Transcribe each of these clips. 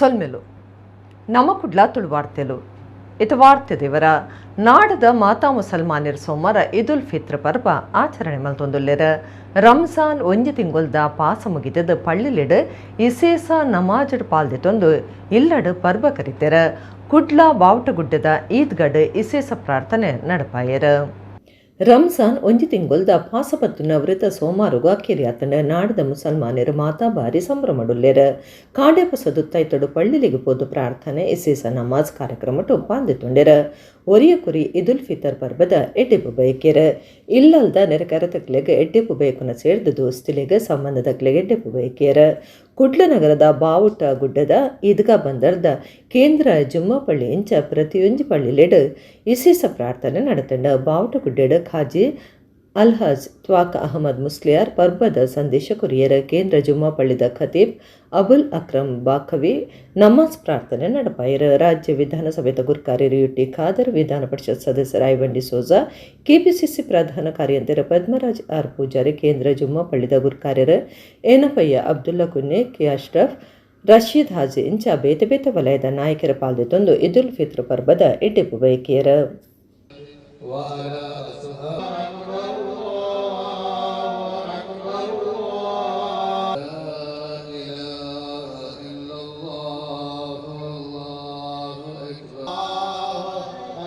ಸೊಲ್ಮೆಲು ನಮ ಕುಡ್ಲ ತುಳುವಾರ್ತೆಲು. ಇತ ವಾರ್ತೆ ದೇವರ ನಾಡದ ಮಾತಾ ಮುಸಲ್ಮಾನರು ಸೋಮವಾರ ಈದ್ ಉಲ್ ಫಿತ್ರ್ ಪರ್ಬ ಆಚರಣೆ ಮಲ್ತೊಂದುಲ್ಲೆರ್. ರಂಜಾನ್ ಒಂಜಿ ತಿಂಗೊಲ್ದ ಪಾಸ ಮುಗಿತದ ಪಳ್ಳಿಲೆಡ್ ಇಸೇಸ ನಮಾಜ್ ಪಾಲ್ದೆತೊಂದು ಇಲ್ಲಡ್ ಪರ್ಬ ಕರಿತೆರ್. ಕುಡ್ಲ ಬಾವುಟಗುಡ್ಡದ ಈದ್ಗಡ್ ಇಸೇಸ ಪ್ರಾರ್ಥನೆ ನಡಪಾಯೆರ್. ರಂಜಾನ್ ಒಂಜಿ ತಿಂಗೊಲ್ದ ಪಾಸಪತ್ತುನ ವೃತ ಸೋಮಾರುಗು ಅಕ್ಕೇರಿಯಾತಂಡ. ನಾಡದ ಮುಸಲ್ಮಾನರು ಮಾತಾ ಬಾರಿ ಸಂಭ್ರಮಡುಲ್ಲೆರ್. ಕಾಂಡೆ ಪೊಸದುತ್ತೈತೊಡು ಪಳ್ಳಿಲಿಗೆ ಪೋದು ಪ್ರಾರ್ಥನೆ, ಇಸೇಸ ನಮಾಜ್ ಕಾರ್ಯಕ್ರಮಟು ಪಾಲ್ದೆತೊಂಡೆರ್. ಒರಿಯ ಕುರಿ ಈದ್ ಉಲ್ ಫಿತರ್ ಪರ್ಬದ ಎಡ್ಡೆಪ್ಪು ಬಯಕೆರ್. ಇಲ್ಲಲ್ದ ನೆರೆಕರೆತಕ್ಲೆಗ್ ಎಡ್ಡೆಪ್ಪು ಬಯಕುನ ಸೇರ್ದು ದೋಸ್ತಿಲೆಗ್, ಸಂಬಂಧದಕ್ಲೆಗ್ ಎಡ್ಡೆಪ್ಪು ಬಯಕೆರ್. ಕುಡ್ಲ ನಗರದ ಬಾವುಟ ಗುಡ್ಡದ ಈದ್ಗಾ ಬಂದರ್ದ ಕೇಂದ್ರ ಜುಮ್ಮಾ ಪಳ್ಳಿ ಇಂಚ ಪ್ರತಿಯೊಂಜಿ ಪಳ್ಳಿಲೆಡ್ ಇಸೇಸ ಪ್ರಾರ್ಥನೆ ನಡತಂಡ. ಬಾವುಟ ಗುಡ್ಡೆಡ್ ಖಾಜಿ ಅಲ್ಹಜ್ ತ್ವಾಕ್ ಅಹಮದ್ ಮುಸ್ಲಿಯಾರ್ ಪರ್ಬದ ಸಂದೇಶ ಕೊರಿಯರ್. ಕೇಂದ್ರ ಜುಮ್ಮಾ ಪಳ್ಳಿದ ಖತೀಬ್ ಅಬುಲ್ ಅಕ್ರಮ್ ಬಾಖವಿ ನಮಾಜ್ ಪ್ರಾರ್ಥನೆ ನಡಪಾಯರು. ರಾಜ್ಯ ವಿಧಾನಸಭೆದ ಗುರ್ಕಾರ್ಯರು ಯುಟಿ ಖಾದರ್, ವಿಧಾನ ಪರಿಷತ್ ಸದಸ್ಯರ ಐವನ್ ಡಿಸೋಜಾ, ಕೆಪಿಸಿಸಿ ಪ್ರಧಾನ ಕಾರ್ಯಂತೆರ್ ಪದ್ಮರಾಜ್ ಆರ್ ಪೂಜಾರಿ, ಕೇಂದ್ರ ಜುಮ್ಮಾ ಪಳ್ಳಿದ ಗುರ್ಕಾರ್ಯರು ಏನಪಯ್ಯ, ಅಬ್ದುಲ್ಲಾ ಕುನ್ನೆ, ಕೆ ಅಶ್ರಫ್, ರಶೀದ್ ಹಾಜಿ ಇಂಚ ಬೇತೆ ಬೇತೆ ವಲಯದ ನಾಯಕರ ಪಾಲ್ದೆತೊಂದು ಈದ್ ಉಲ್ ಫಿತ್ರ್ ಪರ್ಬದ ಎಡ್ಡೆಪ್ಪು ಬಯಕಿಯರು. وعلى أصحابه. لا إله إلا الله والله أكبر.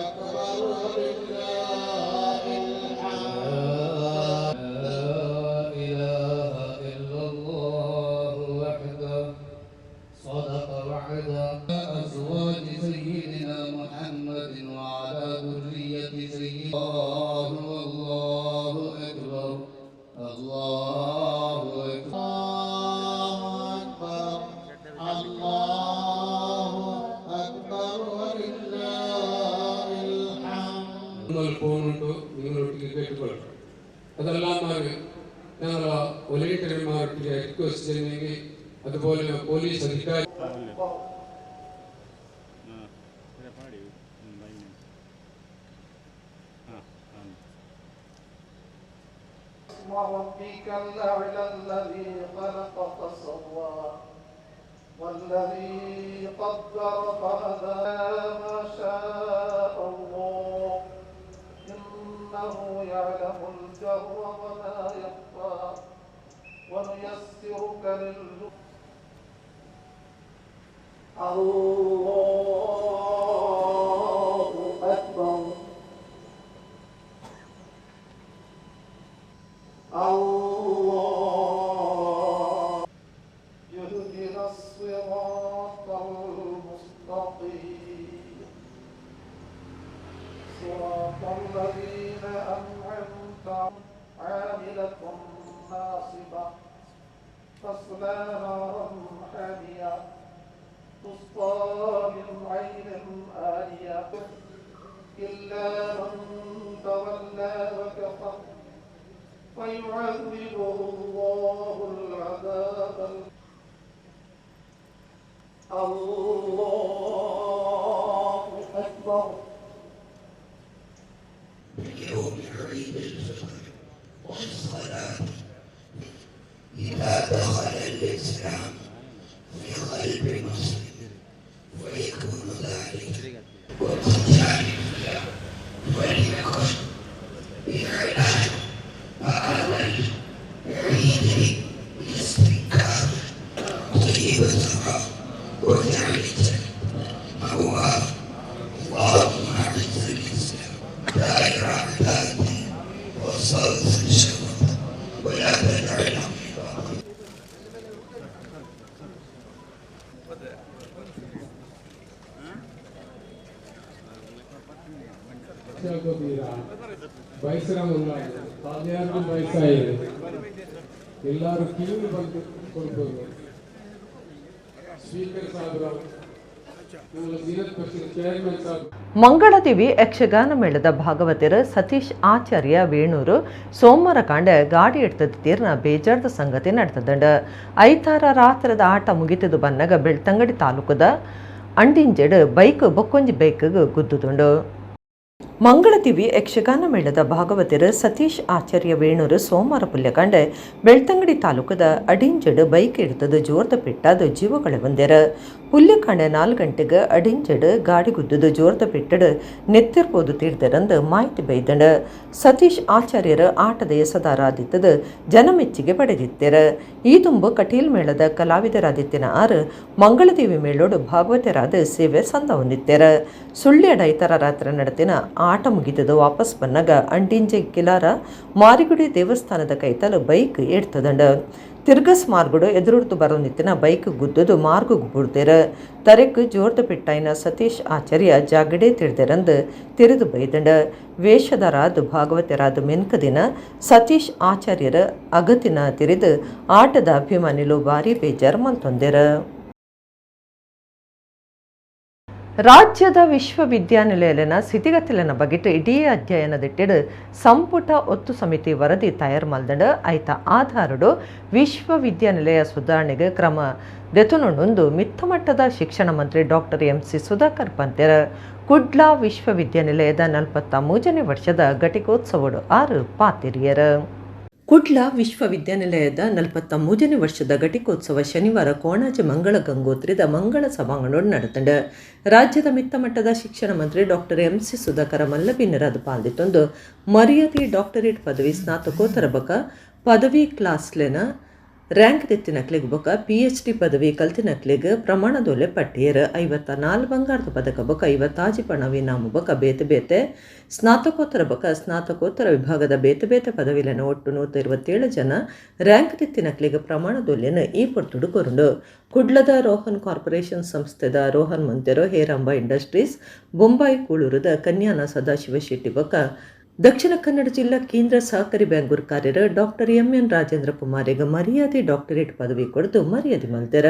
أكبر ولله الحمد. لا إله إلا الله وحده صدق وعده. أزواج سيدنا محمد وعلى ذرية سيدنا. الله والله أكبر، الله أكبر، الله أكبر، الله أكبر ولله الحمد. ಫೋನ್ ಉಂಟು, ನಿങ്ങളೊಟ್ಟಿಗೆ ಕೇಟ್ಟುಕೊಳ್ಳಿ. ಅದೆಲ್ಲ ഞങ്ങൾ ഒലിറ്റന്മാരൊട്ടിಗೆ ರಿಕ್ವೆಸ್ಟ್ ചെയ്യുന്നെങ്കിൽ അതുപോലെ പോലീസ് അധികാരി ಪಾಡಿ ಹಾಂ ಹಾಂ. اسم ربك الأعلى الذي خلق فسوى والذي قدر فهدى. ما شاء الله إنه يعلم الجهر وما يخفى ونيسرك لليسرى. الله أكبر، الله. اهدنا الصراط المستقيم، صراط الذين أنعمت عاملة ناصبة تصلى نارا حامية تسقى من عين آنية. إلا من تولى وكفر فيعذبه الله العذاب الله أكبر. يوم عيد الفطر والصلاة إذا دخل الإسلام في قلب مسلم ويكون ذلك وقد وليكن إعلان هذا العيد باستنكار طيب الثرى وتعز مأواه. اللهم أعز الإسلام دائر عباده وصوت الشرف ولا تجعلهم باطل. ಬೈಸರ ಬೈಸಾಯಿರು ಎಲ್ಲರೂ ಕಿವಿ ಬಂದು ಕೊಡ್ಬೋದು. ಸ್ಪೀಕರ್ ಸಾಹೇಬ್ರ, ನಮ್ಮ ಜಿಲ್ಲಾ ಪರಿಷತ್ ಚೇರ್ಮನ್ ಸಾಹೇಬ್. ಮಂಗಳದೇವಿ ಯಕ್ಷಗಾನ ಮೇಳದ ಭಾಗವತರು ಸತೀಶ್ ಆಚಾರ್ಯ ವೇಣೂರು ಸೋಮವಾರ ಕಾಂಡೆ ಗಾಡಿ ಎಡ್ತದ ತೀರ್ನ ಬೇಜಾರ್ದ ಸಂಗತಿ ನಡೆತದಂಡ. ಐತಾರ ರಾತ್ರದ ಆಟ ಮುಗಿತದು ಬನ್ನಗ ಬೆಳ್ತಂಗಡಿ ತಾಲೂಕದ ಅಂಡಿಂಜೆಡ್ ಬೈಕ್ ಬೊಕ್ಕೊಂಜಿ ಬೈಕ್ಗ್ ಗುದ್ದುದುಂಡು. Mangaladevi Yakshagana ಮೇಳದ ಭಾಗವತರು ಸತೀಶ್ ಆಚಾರ್ಯ ವೇಣೂರು ಸೋಮವಾರ ಪುಲ್ಯಕಾಂಡೆ ಬೆಳ್ತಂಗಡಿ ತಾಲೂಕದ ಅಡಿಂಜಡ್ ಬೈಕ್ ಹಿಡಿತದ ಜೋರ್ದ ಪೆಟ್ಟಾದ ಜೀವಗಳ ಬಂದೆರ. ಪುಲ್ಯಕಾಂಡೆ 4 ಗಂಟೆಗೆ ಅಡಿಂಜಡ್ ಗಾಡಿ ಗುದ್ದದು ಜೋರ್ದ ಪೆಟ್ಟಡು ನೆತ್ತಿರ್ಬೋದು ತೀರ್ದರಂದು ಮಾಹಿತಿ ಬೈದಂಡ. ಸತೀಶ್ ಆಚಾರ್ಯರ ಆಟದ ಎಸದಾರಾದಿತ್ತದ ಜನಮೆಚ್ಚಿಗೆ ಪಡೆದಿತ್ತೆರ. ಈ ತುಂಬು ಕಟೀಲ್ ಮೇಳದ ಕಲಾವಿದರಾದಿತ್ತಿನ ಆರು ಮಂಗಳದೇವಿ ಮೇಳೋಡು ಭಾಗವತರಾದ ಸೇವೆ ಸಂದ ಹೊಂದಿತ್ತೆರ. ಸುಳ್ಯಡ ಇತರ ರಾತ್ರಿ ನಡತಿನ ಆಟ ಮುಗಿದದು ವಾಪಸ್ ಬನ್ನಾಗ ಅಂಡಿಂಜೆ ಕಿಲಾರ ಮಾರಿಗುಡಿ ದೇವಸ್ಥಾನದ ಕೈತಲು ಬೈಕ್ ಎಡ್ತದಂಡ. ತಿರ್ಗಸ್ ಮಾರ್ಗಡು ಎದುರುಡ್ದು ಬರೋ ನಿತ್ತಿನ ಬೈಕ್ ಗುದ್ದದು ಮಾರ್ಗ ಬುಡ್ದೇರ. ತರೆಕ್ ಜೋರ್ದ ಪೆಟ್ಟಾಯಿನ ಸತೀಶ್ ಆಚಾರ್ಯ ಜಾಗಡೆ ತಿರ್ದೆರಂದು ತಿರಿದು ಬೈದಂಡ. ವೇಷಧರಾದ ಭಾಗವತರಾದ ಮೆನ್ಕದಿನ ಸತೀಶ್ ಆಚಾರ್ಯರ ಅಗತಿನ ತಿರಿದು ಆಟದ ಅಭಿಮಾನಿಲು ಭಾರಿ ಬೇಜಾರು ಮಲ್ತೊಂದೆರ. ರಾಜ್ಯದ ವಿಶ್ವವಿದ್ಯಾನಿಲಯನ ಸ್ಥಿತಿಗತಿಲನ ಬಗೆಟ್ ಇಡೀ ಅಧ್ಯಯನದಿಟ್ಟಿಡು ಸಂಪುಟ ಒತ್ತು ಸಮಿತಿ ವರದಿ ತಯಾರು ಮಲ್ದಂಡ. ಐತ ಆಧಾರಡು ವಿಶ್ವವಿದ್ಯಾನಿಲಯ ಸುಧಾರಣೆಗೆ ಕ್ರಮ ದೆತುನೊಂದು ಮಿತ್ತಮಟ್ಟದ ಶಿಕ್ಷಣ ಮಂತ್ರಿ ಡಾಕ್ಟರ್ ಎಂಸಿ ಸುಧಾಕರ್ ಪಂತೆರ. ಕುಡ್ಲ ವಿಶ್ವವಿದ್ಯಾನಿಲಯದ 43ನೇ ವರ್ಷದ ಘಟಿಕೋತ್ಸವಡು 6 ಪಾತಿರಿಯರ. ಕುಡ್ಲ ವಿಶ್ವವಿದ್ಯಾನಿಲಯದ 43ನೇ ವರ್ಷದ ಘಟಿಕೋತ್ಸವ ಶನಿವಾರ ಕೋಣಾಜೆ ಮಂಗಳ ಗಂಗೋತ್ರಿದ ಮಂಗಳ ಸಭಾಂಗಣೋಡು ನಡೆತಂಡ. ರಾಜ್ಯದ ಮಿತ್ತಮಟ್ಟದ ಶಿಕ್ಷಣ ಮಂತ್ರಿ ಡಾಕ್ಟರ್ ಎಂಸಿ ಸುಧಾಕರ ಮಲ್ಲಬಿನ್ನರಾದ ಪಾಲ್ದಿತ್ತೊಂದು ಮರ್ಯಾದೆ ಡಾಕ್ಟರೇಟ್ ಪದವಿ ಸ್ನಾತಕೋತ್ತರ ಬಕ ಪದವಿ ಕ್ಲಾಸ್ಲೆನ ರ್ಯಾಂಕ್ ತೆತ್ತಿನಕ್ಲೆಗ್ ಬೊಕ ಪಿಎಚ್ಡಿ ಪದವಿ ಕಲ್ತಿನಕ್ಲೆಗ್ ಪ್ರಮಾಣದೊಲೆ ಪಟ್ಟಿಯರ್. 54 ಬಂಗಾರದ ಪದಕ ಬೊಕ 56 ಪಣವಿ ಇನಾಮು ಬೊಕ ಬೇತೆ ಬೇತೆ ಸ್ನಾತಕೋತ್ತರ ಬೊಕ ಸ್ನಾತಕೋತ್ತರ ವಿಭಾಗದ ಬೇತೆ ಬೇತೆ ಪದವಿಲೆನ ಒಟ್ಟು 127 ಜನ ರ್ಯಾಂಕ್ ತೆತ್ತಿನಕ್ಲೆಗ್ ಪ್ರಮಾಣದೊಲೆನ ಈ ಪೊರ್ತುಡು ಕೊರುಂಡು. ಕುಡ್ಲದ ರೋಹನ್ ಕಾರ್ಪೊರೇಷನ್ ಸಂಸ್ಥೆದ ರೋಹನ್ ಮಂತೆರೋ, ಹೇರಂಬ ಇಂಡಸ್ಟ್ರೀಸ್ ಬೊಂಬಾಯಿ ಕೂಳೂರದ ಕನ್ಯಾನ ಸದಾಶಿವ ಶೆಟ್ಟಿ ಬೊಕ ದಕ್ಷಿಣ ಕನ್ನಡ ಜಿಲ್ಲಾ ಕೇಂದ್ರ ಸಹಕಾರಿ ಬ್ಯಾಂಕ್ ಕಾರ್ಯರ ಡಾಕ್ಟರ್ ಎಂಎನ್ ರಾಜೇಂದ್ರ ಕುಮಾರಿಗೆ ಮರ್ಯಾದೆ ಡಾಕ್ಟರೇಟ್ ಪದವಿ ಕೊಡದು ಮರ್ಯಾದೆ ಮಲ್ತೆರ.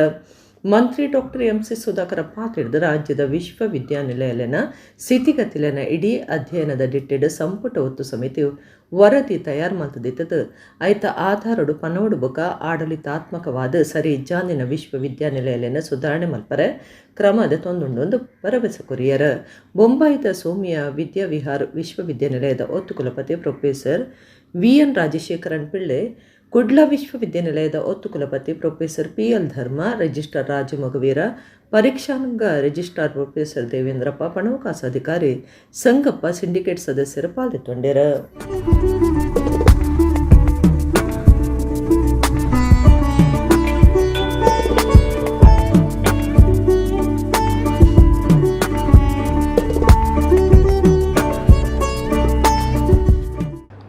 ಮಂತ್ರಿ ಡಾಕ್ಟರ್ ಎಂಸಿ ಸುಧಾಕರ ಪಾತ್ರಿಡ್ದು ರಾಜ್ಯದ ವಿಶ್ವವಿದ್ಯಾನಿಲಯಲೆನ ಸ್ಥಿತಿಗತಿಲೆನ ಇಡೀ ಅಧ್ಯಯನದ ಡಿಟ್ಟೆಡ್ ಸಂಪುಟ ಒತ್ತು ಸಮಿತಿ ವರದಿ ತಯಾರು ಮಲ್ತದಿತ್ತದು. ಐತ ಆಧಾರಡು ಪನೋಡು ಬೊಕ ಆಡಳಿತಾತ್ಮಕವಾದ ಸರಿ ಜಾನಿನ ವಿಶ್ವವಿದ್ಯಾನಿಲಯಲೆನ ಸುಧಾರಣೆ ಮಲ್ಪರೆ ಕ್ರಮದ ತೊಂದುಂಡೊಂದು ಭರವಸೆ ಕೊರಿಯರ್. ಬೊಂಬಾಯಿದ ಸೋಮಿಯ ವಿದ್ಯಾವಿಹಾರ್ ವಿಶ್ವವಿದ್ಯಾನಿಲಯದ ಒತ್ತು ಕುಲಪತಿ ಪ್ರೊಫೆಸರ್ ವಿಎನ್ ರಾಜಶೇಖರನ್ ಪಿಳ್ಳೆ, ಕುಡ್ಲ ವಿಶ್ವವಿದ್ಯಾನಿಲಯದ ಒತ್ತು ಕುಲಪತಿ professor PL Dharma, registrar Raju Mogaveera, ಪರೀಕ್ಷಾಂಗ registrar professor Devendrappa, ಪಣವಕಾಸ ಅಧಿಕಾರಿ ಸಂಗಪ್ಪ ಸಿಂಡಿಕೇಟ್ ಸದಸ್ಯರು ಪಾಲ್ಗೊಂಡರು.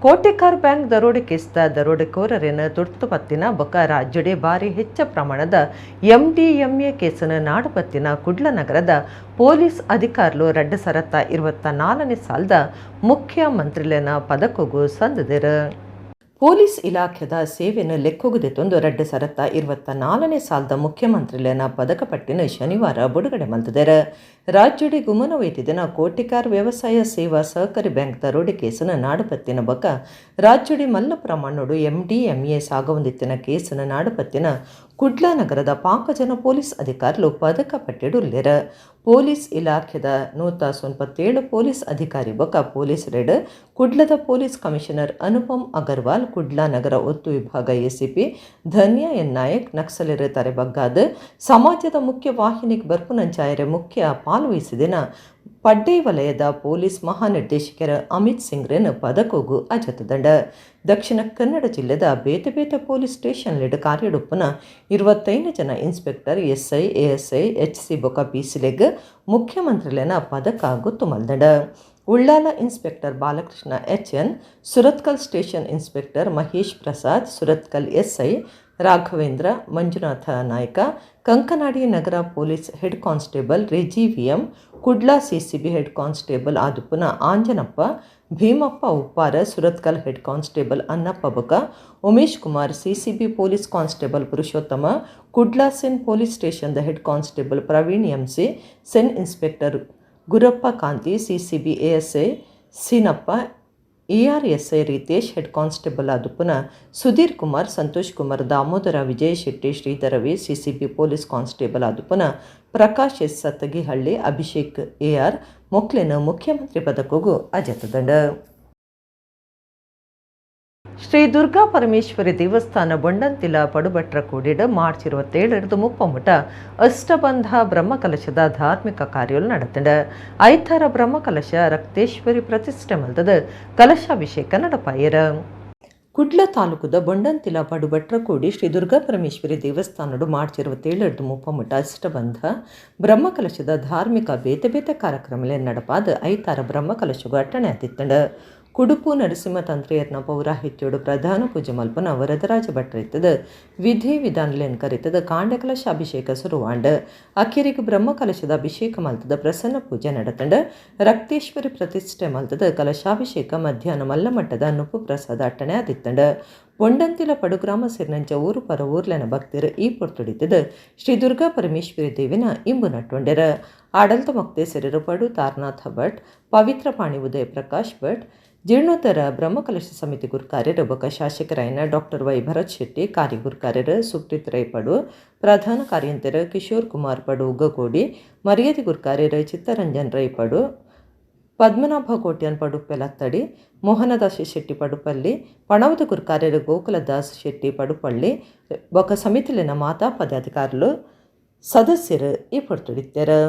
ಕೋಟೆಕಾರ್ ಬ್ಯಾಂಕ್ ದರೋಡೆ ಕೇಸ್ದ ದರೋಡೆಕೋರರೇನ ತುರ್ತು ಪತ್ತಿನ ಬೊಕ ರಾಜ್ಯಡೆ ಭಾರಿ ಹೆಚ್ಚ ಪ್ರಮಾಣದ ಎಂಡಿಎಂಎ ಕೇಸನ ನಾಡುಪತ್ತಿನ ಕುಡ್ಲ ನಗರದ ಪೊಲೀಸ್ ಅಧಿಕಾರಿಲು 2024ನೇ ಸಾಲದ ಮುಖ್ಯಮಂತ್ರಿಲೆನ ಪದಕಗೂ ಸಂದಿದರು. ಪೊಲೀಸ್ ಇಲಾಖೆದ ಸೇವೆಯನ್ನು ಲೆಕ್ಕೊಗದೆತ್ತೊಂದು 2024ನೇ ಸಾಲದ ಮುಖ್ಯಮಂತ್ರಿಲೆನ ಪದಕ ಪಟ್ಟಿನ ಶನಿವಾರ ಬಿಡುಗಡೆ ಮಲ್ತದೆರ್. ರಾಜ್ಯಡೆ ಗುಮನ ವೈತಿದಿನ ಕೋಟಿಕಾರ್ ವ್ಯವಸಾಯ ಸೇವಾ ಸಹಕಾರಿ ಬ್ಯಾಂಕ್ ದರೋಡೆ ಕೇಸನ ನಾಡುಪತ್ತಿನ ಬೊಕ ರಾಜ್ಯಡೆ ಮಲ್ಲ ಪ್ರಮಾಣೋಡು ಎಂಡಿಎಂಎ ಸಾಗವೊಂದಿತ್ತಿನ ಕೇಸನ ನಾಡುಪತ್ತಿನ ಕುಡ್ಲ ನಗರದ ಪಾಕ ಜನ ಪೊಲೀಸ್ ಅಧಿಕಾರಿಲು ಪದಕ ಪಟ್ಟಿಡುಲ್ಲೆರ್. ಪೊಲೀಸ್ ಇಲಾಖೆದ 197 ಪೊಲೀಸ್ ಅಧಿಕಾರಿ ಬೊಕ ಪೊಲೀಸ್ ರೇಡ್ ಕುಡ್ಲದ ಪೊಲೀಸ್ ಕಮಿಷನರ್ ಅನುಪಮ್ ಅಗರ್ವಾಲ್, ಕುಡ್ಲ ನಗರ ಒತ್ತು ವಿಭಾಗ ಎಸಿಪಿ ಧನ್ಯ ಎನ್ ನಾಯಕ್ ನಕ್ಸಲರ ತರೆಬಗ್ಗಾದ ಸಮಾಜದ ಮುಖ್ಯ ವಾಹಿನಿಗೆ ಬರ್ಪುನಂಚಾಯರೆ ಮುಖ್ಯ ಪಾಲ್ವಹಿಸಿದಿನ ಪಡ್ಡೆ ವಲಯದ ಪೊಲೀಸ್ ಮಹಾನಿರ್ದೇಶಕರ ಅಮಿತ್ ಸಿಂಗ್ರೆನ್ ಪದಕೋಗು ಅಜತದಂಡ. ದಕ್ಷಿಣ ಕನ್ನಡ ಜಿಲ್ಲೆದ ಬೇತೆ ಬೇತೆ ಪೊಲೀಸ್ ಸ್ಟೇಷನ್ಲೆಡ್ ಕಾರ್ಯಡುಪ್ಪುನ 25 ಜನ inspector, SI, ASI, HC ಬೊಕ ಪಿಸಿಲೆಗ್ ಮುಖ್ಯಮಂತ್ರಿಲೆನ ಪದಕ ಗೊತ್ತು ಮಲ್ದಂಡ. Ullal inspector Balakrishna HN, Surathkal station inspector Mahesh Prasad, Surathkal SI Raghavendra Manjunatha Naik, Kankanady Nagar police head constable Reji VM, Kudla CCB head constable ಆದುಪ್ಪುನ Anjanappa, Bheemappa Uppara, Surathkal head constable Annappa ಬೊಕ Umesh Kumar, CCB police constable Purushottama, Kudla CEN police ಸ್ಟೇಷನ್ದ head constable Praveen MC, CEN inspector Gurappa Kanti, CCB ASI Seenappa, ARSI Ritesh, head constable ಆದುಪ್ಪುನ Sudhir Kumar, Santosh Kumar, Damodara Vijaya Shetty, Sridhara V, CCB police constable ಆದುಪ್ಪುನ Prakash S Sattagihalli, Abhishek AR, ಮೊಕ್ಲೆನ್ ಮುಖ್ಯಮಂತ್ರಿ ಪದಕ್ಕೂ ಅಜತದಂಡ. ಶ್ರೀ ದುರ್ಗಾ ಪರಮೇಶ್ವರಿ ದೇವಸ್ಥಾನ ಬೊಂಡಂತಿಲ ಪಡುಬಟ್ರ ಕೂಡಿಡ ಮಾರ್ಚ್ 27 ಮುಪ್ಪಮುಟ ಅಷ್ಟಬಂಧ ಬ್ರಹ್ಮಕಲಶದ ಧಾರ್ಮಿಕ ಕಾರ್ಯಗಳು ನಡೆತಂಡ. ಐತಾರ ಬ್ರಹ್ಮಕಲಶ ರಕ್ತೇಶ್ವರಿ ಪ್ರತಿಷ್ಠೆ ಮಲ್ತದ ಕಲಶಾಭಿಷೇಕ ನಡಪಾಯರ. ಕುಡ್ಲ ತಾಲೂಕುದ ಬೊಂಡಂತಿಲ ಪಡುಬಟ್ರ ಕೂಡಿ ಶ್ರೀ ದುರ್ಗಾ ಪರಮೇಶ್ವರಿ ದೇವಸ್ಥಾನಡು ಮಾರ್ಚ್ 27 ಮುಪ್ಪಮುಟ ಅಷ್ಟಬಂಧ ಬ್ರಹ್ಮಕಲಶದ ಧಾರ್ಮಿಕ ಬೇತೆ ಬೇತೆ ಕಾರ್ಯಕ್ರಮಲೆ ನಡಪಾದ ಐತಾರ ಬ್ರಹ್ಮಕಲಶಗೂ ಅಟ್ಟಣೆ ಆತಿತ್ತಂಡ. ಕುಡುಪು ನರಸಿಂಹ ತಂತ್ರಿಯರ್ನ ಪೌರಾಹಿತ್ಯೋಡು ಪ್ರಧಾನ ಪೂಜೆ ಮಲ್ಪನ ವರದರಾಜ ಭಟ್ರಿತ್ತದ ವಿಧಿ ವಿಧಾನಲೇನ್ ಕರಿತದ ಕಾಂಡಕಲಶ ಅಭಿಷೇಕ ಸುರುವಾಂಡ. ಅಖಿರಿಗೆ ಬ್ರಹ್ಮಕಲಶದ ಅಭಿಷೇಕ ಮಲ್ತದ ಪ್ರಸನ್ನ ಪೂಜೆ ನಡೆತಂಡ. ರಕ್ತೇಶ್ವರಿ ಪ್ರತಿಷ್ಠೆ ಮಲ್ತದ ಕಲಶಾಭಿಷೇಕ ಮಧ್ಯಾಹ್ನ ಮಲ್ಲಮಟ್ಟದ ನುಪ್ಪು ಪ್ರಸಾದ ಅಟ್ಟಣೆ ಆದಿತ್ತಂಡ. ಬೊಂಡಂತಿಲ ಪಡುಗ್ರಾಮ ಸಿರ್ನಂಚ ಊರು ಪರ ಊರ್ಲೆನ ಭಕ್ತರು ಈ ಪೊರ್ತುಡಿತದ ಶ್ರೀ ದುರ್ಗಾ ಪರಮೇಶ್ವರಿ ದೇವಿನ ಇಂಬು ನಟ್ಟೊಂಡೆರ. ಆಡಳಿತ ಮೊಕ್ತೇಸರರು ಪಡು ತಾರನಾಥ ಭಟ್, ಪವಿತ್ರ ಪಾಣಿ ಉದಯ ಪ್ರಕಾಶ್ ಭಟ್, ಜೀರ್ಣೋತ್ತರ ಬ್ರಹ್ಮಕಲಶ ಸಮಿತಿ ಗುರುಕಾರ್ಯರು ಬೊಕ ಶಾಸಕರಾಯನ ಡಾಕ್ಟರ್ ವೈ ಭರತ್ ಶೆಟ್ಟಿ, ಕಾರ್ಯಗುರುಕಾರ್ಯರು ಸುಪ್ರೀತ್ ರೈ ಪಡು, ಪ್ರಧಾನ ಕಾರ್ಯಂತರ ಕಿಶೋರ್ ಕುಮಾರ್ ಪಡು ಉಗ್ಗಕೋಡಿ, ಮರ್ಯಾದೆ ಗುರುಕಾರ್ಯರು ಚಿತ್ತರಂಜನ್ ರೈ ಪಡು, ಪದ್ಮನಾಭ ಕೋಟ್ಯಾನ್ ಪಡು ಪೆಲತ್ತಡಿ, ಮೋಹನದಾಸ ಶೆಟ್ಟಿ ಪಡುಪಲ್ಲಿ, ಪಣವದ ಗುರುಕಾರ್ಯರು ಗೋಕುಲದಾಸ್ ಶೆಟ್ಟಿ ಪಡುಪಳ್ಳಿ ಬೊಕ ಸಮಿತಿಲಿನ ಮಾತಾ ಪದಾಧಿಕಾರುಲು ಸದಸ್ಯರು ಈ ಪೊರ್ತುಡಿತ್ತೆರು.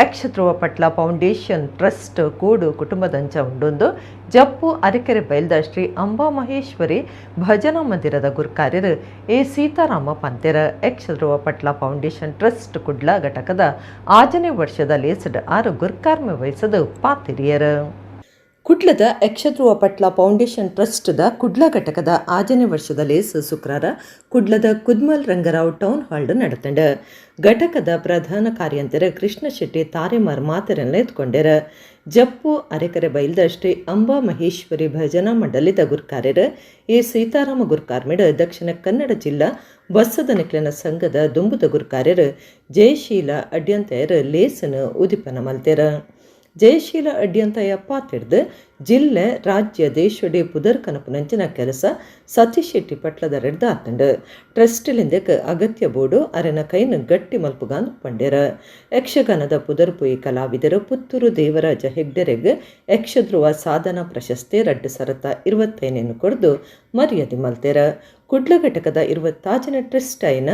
ಯಕ್ಷಧ್ರುವ ಪಟ್ಲ ಫೌಂಡೇಶನ್ ಟ್ರಸ್ಟ್ ಕೂಡು ಕುಟುಂಬದಂಚ ಉಂಡೊಂದು ಜಪ್ಪು ಅರಕೆರೆ ಬೈಲ್ದ ಶ್ರೀ ಅಂಬಾ ಮಹೇಶ್ವರಿ ಭಜನಾ ಮಂದಿರದ ಗುರ್ಕಾರ್ಯರು ಎ ಸೀತಾರಾಮ ಪಂತೆರ. ಯಕ್ಷಧ್ರುವ ಪಟ್ಲ ಫೌಂಡೇಶನ್ ಟ್ರಸ್ಟ್ ಕುಡ್ಲ ಘಟಕದ 6ನೇ ವರ್ಷದ ಲೇಸಡ್ 6 ಗುರ್ಕಾರ್ಮೆ ವಹಿಸದು ಪಾತಿರಿಯರು. ಕುಡ್ಲದ ಯಕ್ಷಧ್ರುವ ಪಟ್ಲ ಫೌಂಡೇಶನ್ ಟ್ರಸ್ಟ್ದ ಕುಡ್ಲ ಘಟಕದ 6ನೇ ವರ್ಷದ ಲೇಸ್ ಶುಕ್ರಾರ ಕುಡ್ಲದ ಕುದ್ಮಲ್ ರಂಗರಾವ್ ಟೌನ್ ಹಾಲ್ಡ್ ನಡೆತಂಡ. ಘಟಕದ ಪ್ರಧಾನ ಕಾರ್ಯಂತರ ಕೃಷ್ಣ ಶೆಟ್ಟಿ ತಾರೇಮಾರ್ ಮಾತೆರೆಲ್ಲ ಎತ್ಕೊಂಡೆರ. Jeppu Arekere ಬೈಲ್ದ ಶ್ರೀ ಅಂಬಾ ಮಹೇಶ್ವರಿ ಭಜನಾ ಮಂಡಲಿದ ಗುರ್ಕಾರ್ಯರು ಎ ಸೀತಾರಾಮ ಗುರ್ಕಾರ್ಮಿಡ್, ದಕ್ಷಿಣ ಕನ್ನಡ ಜಿಲ್ಲಾ ಬಸ್ಸದ ನಿಕ್ಲೆನ ಸಂಘದ ದುಂಬುದ ಗುರ್ಕಾರ್ಯರು ಜಯಶೀಲ ಅಡ್ಯಂತಯರು ಲೇಸನು ಉದಿಪನ ಮಲ್ತೆರ್. ಜಯಶೀಲ ಅಡ್ಯಂತಯ ಪಾತೆರ್ದ್, ಜಿಲ್ಲೆ, ರಾಜ್ಯ, ದೇಶೊಡೆ ಪುದರ್ ಕನಪುನಂಚಿನ ಕೆಲಸ ಸತೀಶ್ ಶೆಟ್ಟಿ ಪಟ್ಲದರೆಡ್ದ್ ಆತ್ಂಡ್. ಟ್ರಸ್ಟ್ಲಿಂದೆಕ್ ಅಗತ್ಯ ಬೋಡು, ಅರೆನ ಕೈನ್ ಗಟ್ಟಿ ಮಲ್ಪುಗಾಂದ್ ಪಂಡೆರ್. ಯಕ್ಷಗಾನದ ಪುದರ್ ಪೋಯಿ ಕಲಾವಿದರು ಪುತ್ತೂರು ದೇವರಾಜ ಹೆಗ್ಡೆರೆಗ್ ಯಕ್ಷಧ್ರುವ ಸಾಧನಾ ಪ್ರಶಸ್ತಿ 2025ನ್ ಕೊರ್ದು ಮರ್ಯಾದೆ ಮಲ್ತೆರ್. ಕುಡ್ಲ ಘಟಕದ 26ನೇ ಟ್ರಸ್ಟ್ ಆಯಿನ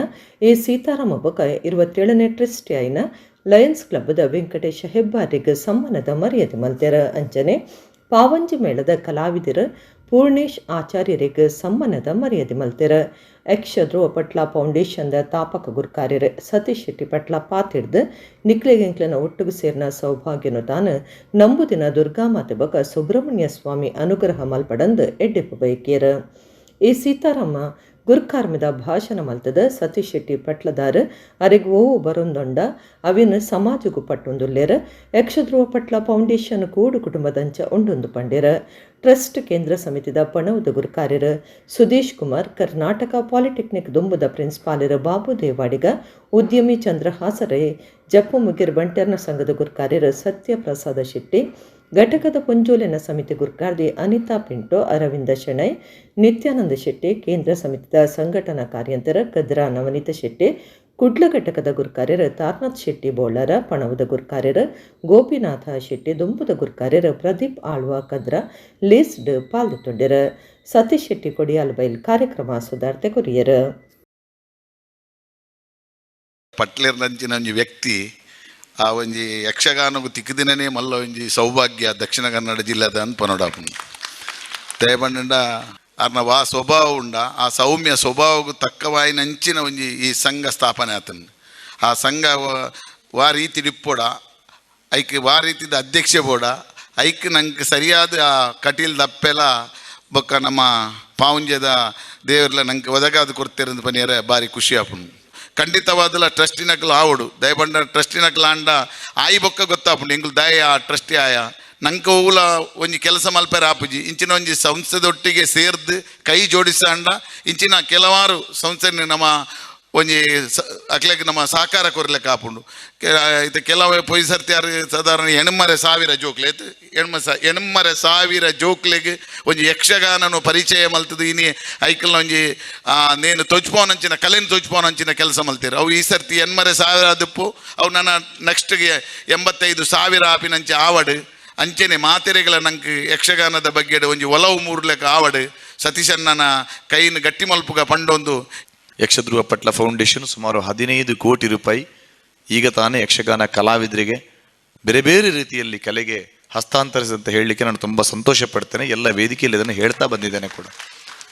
ಎ ಸೀತಾರಾಮ ಬೊಕ 27ನೇ ಟ್ರಸ್ಟ್ ಆಯಿನ ಲಯನ್ಸ್ ಕ್ಲಬ್ದ ವೆಂಕಟೇಶ ಹೆಬ್ಬಾರಿಗ್ ಸಮ್ಮಾನದ ಮರ್ಯಾದೆ ಮಲ್ತೆರ್. ಅಂಚನೆ ಪಾವಂಜಿ ಮೇಳದ ಕಲಾವಿದರು ಪೂರ್ಣೇಶ್ ಆಚಾರ್ಯರಿಗೆ ಸಮ್ಮಾನದ ಮರ್ಯಾದೆ ಮಲ್ತೆರ್. ಯಕ್ಷಧ್ರುವ ಪಟ್ಲ ಫೌಂಡೇಶನ್ದ ತಾಪಕ ಗುರ್ಕಾರ್ಯರು ಸತೀಶ್ ಶೆಟ್ಟಿ ಪಟ್ಲ ಪಾತೆರ್ದ್, ನಿಕ್ಲೆಗೆಂಕ್ಲೆನ ಒಟ್ಟುಗು ಸೇರಿನ ಸೌಭಾಗ್ಯನು ತಾನು ನಂಬುದಿನ ದುರ್ಗಾಮಾತೆ ಬೊಕ ಸುಬ್ರಹ್ಮಣ್ಯ ಸ್ವಾಮಿ ಅನುಗ್ರಹ ಮಲ್ಪಡಂದು ಎಡ್ಡೆಪ್ಪು ಬಯಕಿಯರು. ಎ ಸೀತಾರಾಮ ಗುರ್ಕಾರ್ಮಿದ ಭಾಷಣ ಮಲ್ತದ, ಸತೀಶ್ ಶೆಟ್ಟಿ ಪಟ್ಲದಾರ್ ಅರೆಗ್ ಓವು ಬರೊಂದೊಂಡ ಅವಿನ ಸಮಾಜಗು ಪಟ್ಟೊಂದುಲ್ಲೆರ್. ಯಕ್ಷಧ್ರುವ ಪಟ್ಲ ಫೌಂಡೇಶನ್ ಕೂಡು ಕುಟುಂಬದಂಚ ಉಂಡೊಂದು ಪಂಡೆರ್. ಟ್ರಸ್ಟ್ ಕೇಂದ್ರ ಸಮಿತಿದ ಪಣವುದ ಗುರುಕಾರ್ಯರು ಸುದೇಶ್ ಕುಮಾರ್, ಕರ್ನಾಟಕ ಪಾಲಿಟೆಕ್ನಿಕ್ ದುಂಬುದ ಪ್ರಿನ್ಸಿಪಾಲರು ಬಾಬು ದೇವಾಡಿಗ, ಉದ್ಯಮಿ ಚಂದ್ರಹಾಸ ರೈ, ಜಪ್ಪು ಮುಗಿರ್ ಬಂಟೆರ್ನ ಸಂಘದ ಗುರ್ಕಾರ್ಯರು ಸತ್ಯಪ್ರಸಾದ ಶೆಟ್ಟಿ, ಘಟಕದ ಪೊಂಜೋಲಿನ ಸಮಿತಿ ಗುರ್ಕಾರ್ದಿ ಅನಿತಾ ಪಿಂಟೋ, ಅರವಿಂದ ಶೆಣೈ, ನಿತ್ಯಾನಂದ ಶೆಟ್ಟಿ, ಕೇಂದ್ರ ಸಮಿತಿದ ಸಂಘಟನಾ ಕಾರ್ಯಂತರ ಕದ್ರಾ ನವನೀತ ಶೆಟ್ಟಿ, ಕುಡ್ಲ ಘಟಕದ ಗುರ್ಕಾರ್ಯರು ತಾರನಾಥ್ ಶೆಟ್ಟಿ ಬೋಳಾರ, ಪಣವುದ ಗುರ್ಕಾರ್ಯರು ಗೋಪಿನಾಥ ಶೆಟ್ಟಿ, ದುಂಬುದ ಗುರ್ಕಾರ್ಯರು ಪ್ರದೀಪ್ ಆಳ್ವ ಕದ್ರ ಲೇಸ್ಡ್ ಪಾಲ್ದೆತ್ತೊಂಡೆರ್. ಸತೀಶ್ ಶೆಟ್ಟಿ ಕೊಡಿಯಾಲ್ ಬೈಲ್ ಕಾರ್ಯಕ್ರಮ ಸುದಾರ್ತೆ ಕೊರಿಯರು. ಪಟ್ಲೇರ್ನಂಚಿನ ಒಂಜಿ ವ್ಯಕ್ತಿ ಆ ಒಂಜಿ ಯಕ್ಷಗಾನಗು ತಿಕ್ಕುದಿನನೇ ಮಲ್ಲ ಒಂಜಿ ಸೌಭಾಗ್ಯ ದಕ್ಷಿಣ ಕನ್ನಡ ಜಿಲ್ಲೆದ ಅನ್ಪನೋಡಾಪುಂಡು. ದಯಪಂಡ ಅರ್ನ ವಾ ಸ್ವಭಾವ ಉಂಡ, ಆ ಸೌಮ್ಯ ಸ್ವಭಾವಕ್ಕೂ ತಕ್ಕವಾಯಿನಂಚಿನ ಒಂಜಿ ಈ ಸಂಘ ಸ್ಥಾಪನೆ ಆತನ. ಆ ಸಂಘ ವಾ ರೀತಿ ಇಪ್ಪೋಡ, ಐಕ್ ವಾ ರೀತಿದ ಅಧ್ಯಕ್ಷ ಬೋಡ, ಐಕ್ ನಂಗೆ ಸರಿಯಾದ ಆ ಕಟೀಲ್ ದಪ್ಪೆಲ ಬೊಕ್ಕ ನಮ್ಮ ಪಾವಂಜದ ದೇವರ್ಲ ನಂಗೆ ಒದಗಾದ ಕೊಡ್ತಿರಂದು ಪನಿಯರೆ ಭಾರಿ ಖುಷಿ ಆಪುಂಡು. ಖಂಡಿತವಾದಲ ಟ್ರಸ್ಟಿನಕ್ಲು ಆವಡು. ದಯಪಂಡ ಟ್ರಸ್ಟಿನಕ್ಲು ಆಂಡ ಆಯಿ ಬೊಕ್ಕ ಗೊತ್ತಾಪುಂಡು ಎಂಕುಲು ದಯ ಆ ಟ್ರಸ್ಟಿ ಆಯ ನಂಕ ಓಲ ಒಂಜಿ ಕೆಲಸ ಮಲ್ಪೆರ ಆಪುಜಿ. ಇಂಚಿನ ಒಂಜಿ ಸಂಸ್ಥೆದೊಟ್ಟಿಗೆ ಸೇರ್ದು ಕೈ ಜೋಡಿಸಾಂಡ ಇಂಚಿನ ಕೆಲವಾರು ಸಂಸ್ಥೆ ನಮ್ಮ ಒಂಜಿ ಅಕ್ಲೆಗ್ ನಮ್ಮ ಸಹಕಾರ ಕೊರ್ಲೆಕ್ಕ ಆಪುಂಡು. ಇತ್ತೆ ಕೆಲವು ಪೊಯ್ ಸರ್ತಿ ಯಾರು ಸಾಧಾರಣ 8,000 ಜೋಕ್ಲೆ ಆಯ್ತು, 8,000 ಜೋಕ್ಲೆಗ್ ಒಂಜಿ ಯಕ್ಷಗಾನನು ಪರಿಚಯ ಮಲ್ತದು. ಇನಿ ಐಕಲ್ನ ಒಂಜಿ ನೇನು ತೊಜ್ಪೋನಂಚಿನ ಕಲೆನ ತೊಜ್ಪೋನಂಚಿನ ಕೆಲಸ ಮಲ್ತೀರು. ಅವು ಈ ಸರ್ತಿ 8,000 ಆದಪ್ಪು, ಅವು ನನ್ನ ನೆಕ್ಸ್ಟ್ಗೆ 85,000 ಆಪಿನಂಚೆ ಆವಡು. ಅಂಚೆನೆ ಮಾತೆರೆಗಳ ನಂಗೆ ಯಕ್ಷಗಾನದ ಬಗ್ಗೆ ಒಂಜಿ ಒಲವು ಮೂರ್ಲೆಕ್ಕ ಆವಡು. ಸತೀಶಣ್ಣನ ಕೈನ ಗಟ್ಟಿ ಮಲ್ಪುಗ ಪಂಡೊಂದು. ಯಕ್ಷಧ್ರುವ ಪಟ್ಲ ಫೌಂಡೇಶನ್ ಸುಮಾರು 15 ಕೋಟಿ ರೂಪಾಯಿ ಈಗ ತಾನೇ ಯಕ್ಷಗಾನ ಕಲಾವಿದರಿಗೆ ಬೇರೆ ಬೇರೆ ರೀತಿಯಲ್ಲಿ ಕಲೆಗೆ ಹಸ್ತಾಂತರಿಸಿದಂತ ಹೇಳಲಿಕ್ಕೆ ನಾನು ತುಂಬ ಸಂತೋಷ ಪಡ್ತೇನೆ. ಎಲ್ಲ ವೇದಿಕೆಯಲ್ಲಿ ಅದನ್ನು ಹೇಳ್ತಾ ಬಂದಿದ್ದೇನೆ ಕೂಡ.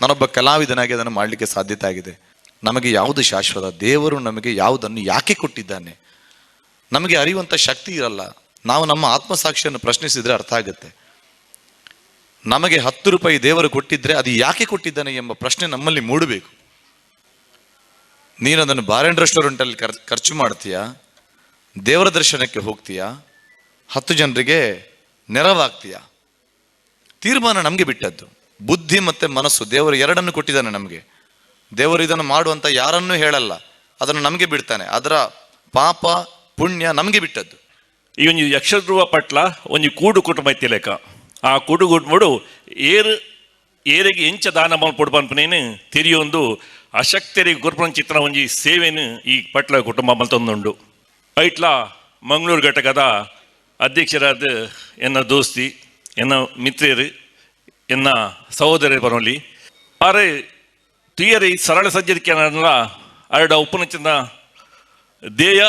ನಾನೊಬ್ಬ ಕಲಾವಿದನಾಗಿ ಅದನ್ನು ಮಾಡಲಿಕ್ಕೆ ಸಾಧ್ಯತೆ ಆಗಿದೆ. ನಮಗೆ ಯಾವುದು ಶಾಶ್ವತ, ದೇವರು ನಮಗೆ ಯಾವುದನ್ನು ಯಾಕೆ ಕೊಟ್ಟಿದ್ದಾನೆ, ನಮಗೆ ಅರಿಯುವಂಥ ಶಕ್ತಿ ಇರಲ್ಲ. ನಾವು ನಮ್ಮ ಆತ್ಮಸಾಕ್ಷಿಯನ್ನು ಪ್ರಶ್ನಿಸಿದರೆ ಅರ್ಥ ಆಗುತ್ತೆ. ನಮಗೆ 10 ರೂಪಾಯಿ ದೇವರು ಕೊಟ್ಟಿದ್ರೆ ಅದು ಯಾಕೆ ಕೊಟ್ಟಿದ್ದಾನೆ ಎಂಬ ಪ್ರಶ್ನೆ ನಮ್ಮಲ್ಲಿ ಮೂಡಬೇಕು. ನೀನು ಅದನ್ನು ಬಾರ್ ಆ್ಯಂಡ್ ರೆಸ್ಟೋರೆಂಟಲ್ಲಿ ಖರ್ಚು ಮಾಡ್ತೀಯಾ, ದೇವರ ದರ್ಶನಕ್ಕೆ ಹೋಗ್ತೀಯಾ, 10 ಜನರಿಗೆ ನೆರವಾಗ್ತೀಯಾ? ತೀರ್ಮಾನ ನಮಗೆ ಬಿಟ್ಟದ್ದು. ಬುದ್ಧಿ ಮತ್ತು ಮನಸ್ಸು ದೇವರು ಎರಡನ್ನು ಕೊಟ್ಟಿದ್ದಾನೆ ನಮಗೆ. ದೇವರು ಇದನ್ನು ಮಾಡುವಂತ ಯಾರನ್ನೂ ಹೇಳಲ್ಲ, ಅದನ್ನು ನಮಗೆ ಬಿಡ್ತಾನೆ. ಅದರ ಪಾಪ ಪುಣ್ಯ ನಮಗೆ ಬಿಟ್ಟದ್ದು. ಈ ಒಂಜಿ ಯಕ್ಷಧ್ರುವ ಪಟ್ಲ ಒಂಜಿ ಕೂಡು ಕುಟುಂಬ ಇತ್ತಿಲೆಕ್ಕ. ಆ ಕೂಡು ಕುಟುಂಬಡು ಏರು ಏರಿಗೆ ಎಂಚ ದಾನ ಮಲ್ಪೊಡು ಪನ್ಪುನೇನು ತೆರಿಯೊಂದು ಅಶಕ್ತರಿಗೆ ಗುರುಪನ ಚಿತ್ರ ಒಂಜಿ ಸೇವೆನು ಈ ಪಟ್ಲ ಕುಟುಂಬ ಮಲ್ತೊಂದುಂಡು. ಐಟ್ಲ ಮಂಗಳೂರು ಘಟಕದ ಅಧ್ಯಕ್ಷರಾದ ಎನ್ನ ದೋಸ್ತಿ, ಎನ್ನ ಮಿತ್ರಿಯರು, ಎನ್ನ ಸಹೋದರರು ಬರೋಲಿ ಆರೆ ತುಯರಿ ಸರಳ ಸಜ್ಜರಿಕೆ ಅರಡ ಉಪನಚಿನ ದೇಯ